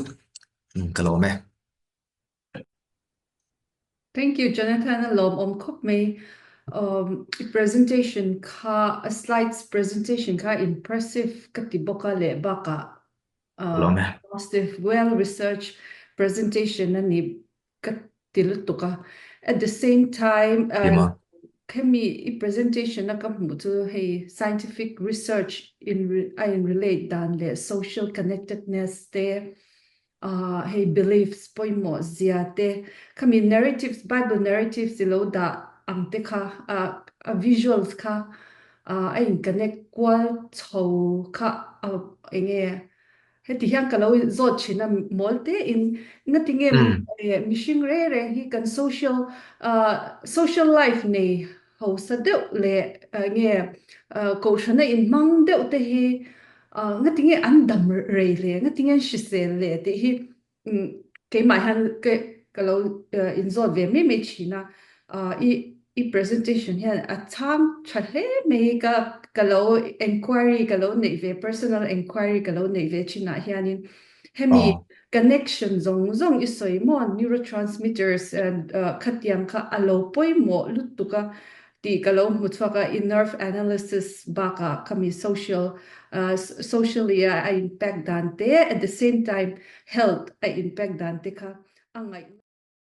ka lawm e. Thank you Jonathan a lawmawm khawp mai. Um, i presentation kha a slides presentation kha impressive ka ti bawk a leh bakah uh, Lawm e. positive well research presentation a ni ka ti lutuk a. At the same time uh, Ema. khemi i presentation a ka hmuh chu hei scientific research in a in relate dan leh social connectedness te hei beliefs pawimawh zia te, khami narratives, Bible narratives i lo dah ang te kha, a visuals kha a in connect kual chho kha enge heti hian ka lo zawt thin a mawl te in ngati nge mihring reng reng hi kan social social life nei hausa deuh leh nge kohhrana inhmang deuh te hi ngati nge an dam rei le ngati nge an hrisel le tih hi keimah hian ka lo inzawt ve mai mai thin a i i presentation hian a chhang tha hle mai ka ka lo enquiry ka lo neih ve personal enquiry ka lo neih ve thinah hianin hemi connection zawng zawng i sawi maw neurotransmitters khatiang kha a lo pawimawh lutuk a tih ka lo hmu chhuak a i nerve analysis bakah khami social socially a impact dan te at the same time health a impact dan te kha a ngaih.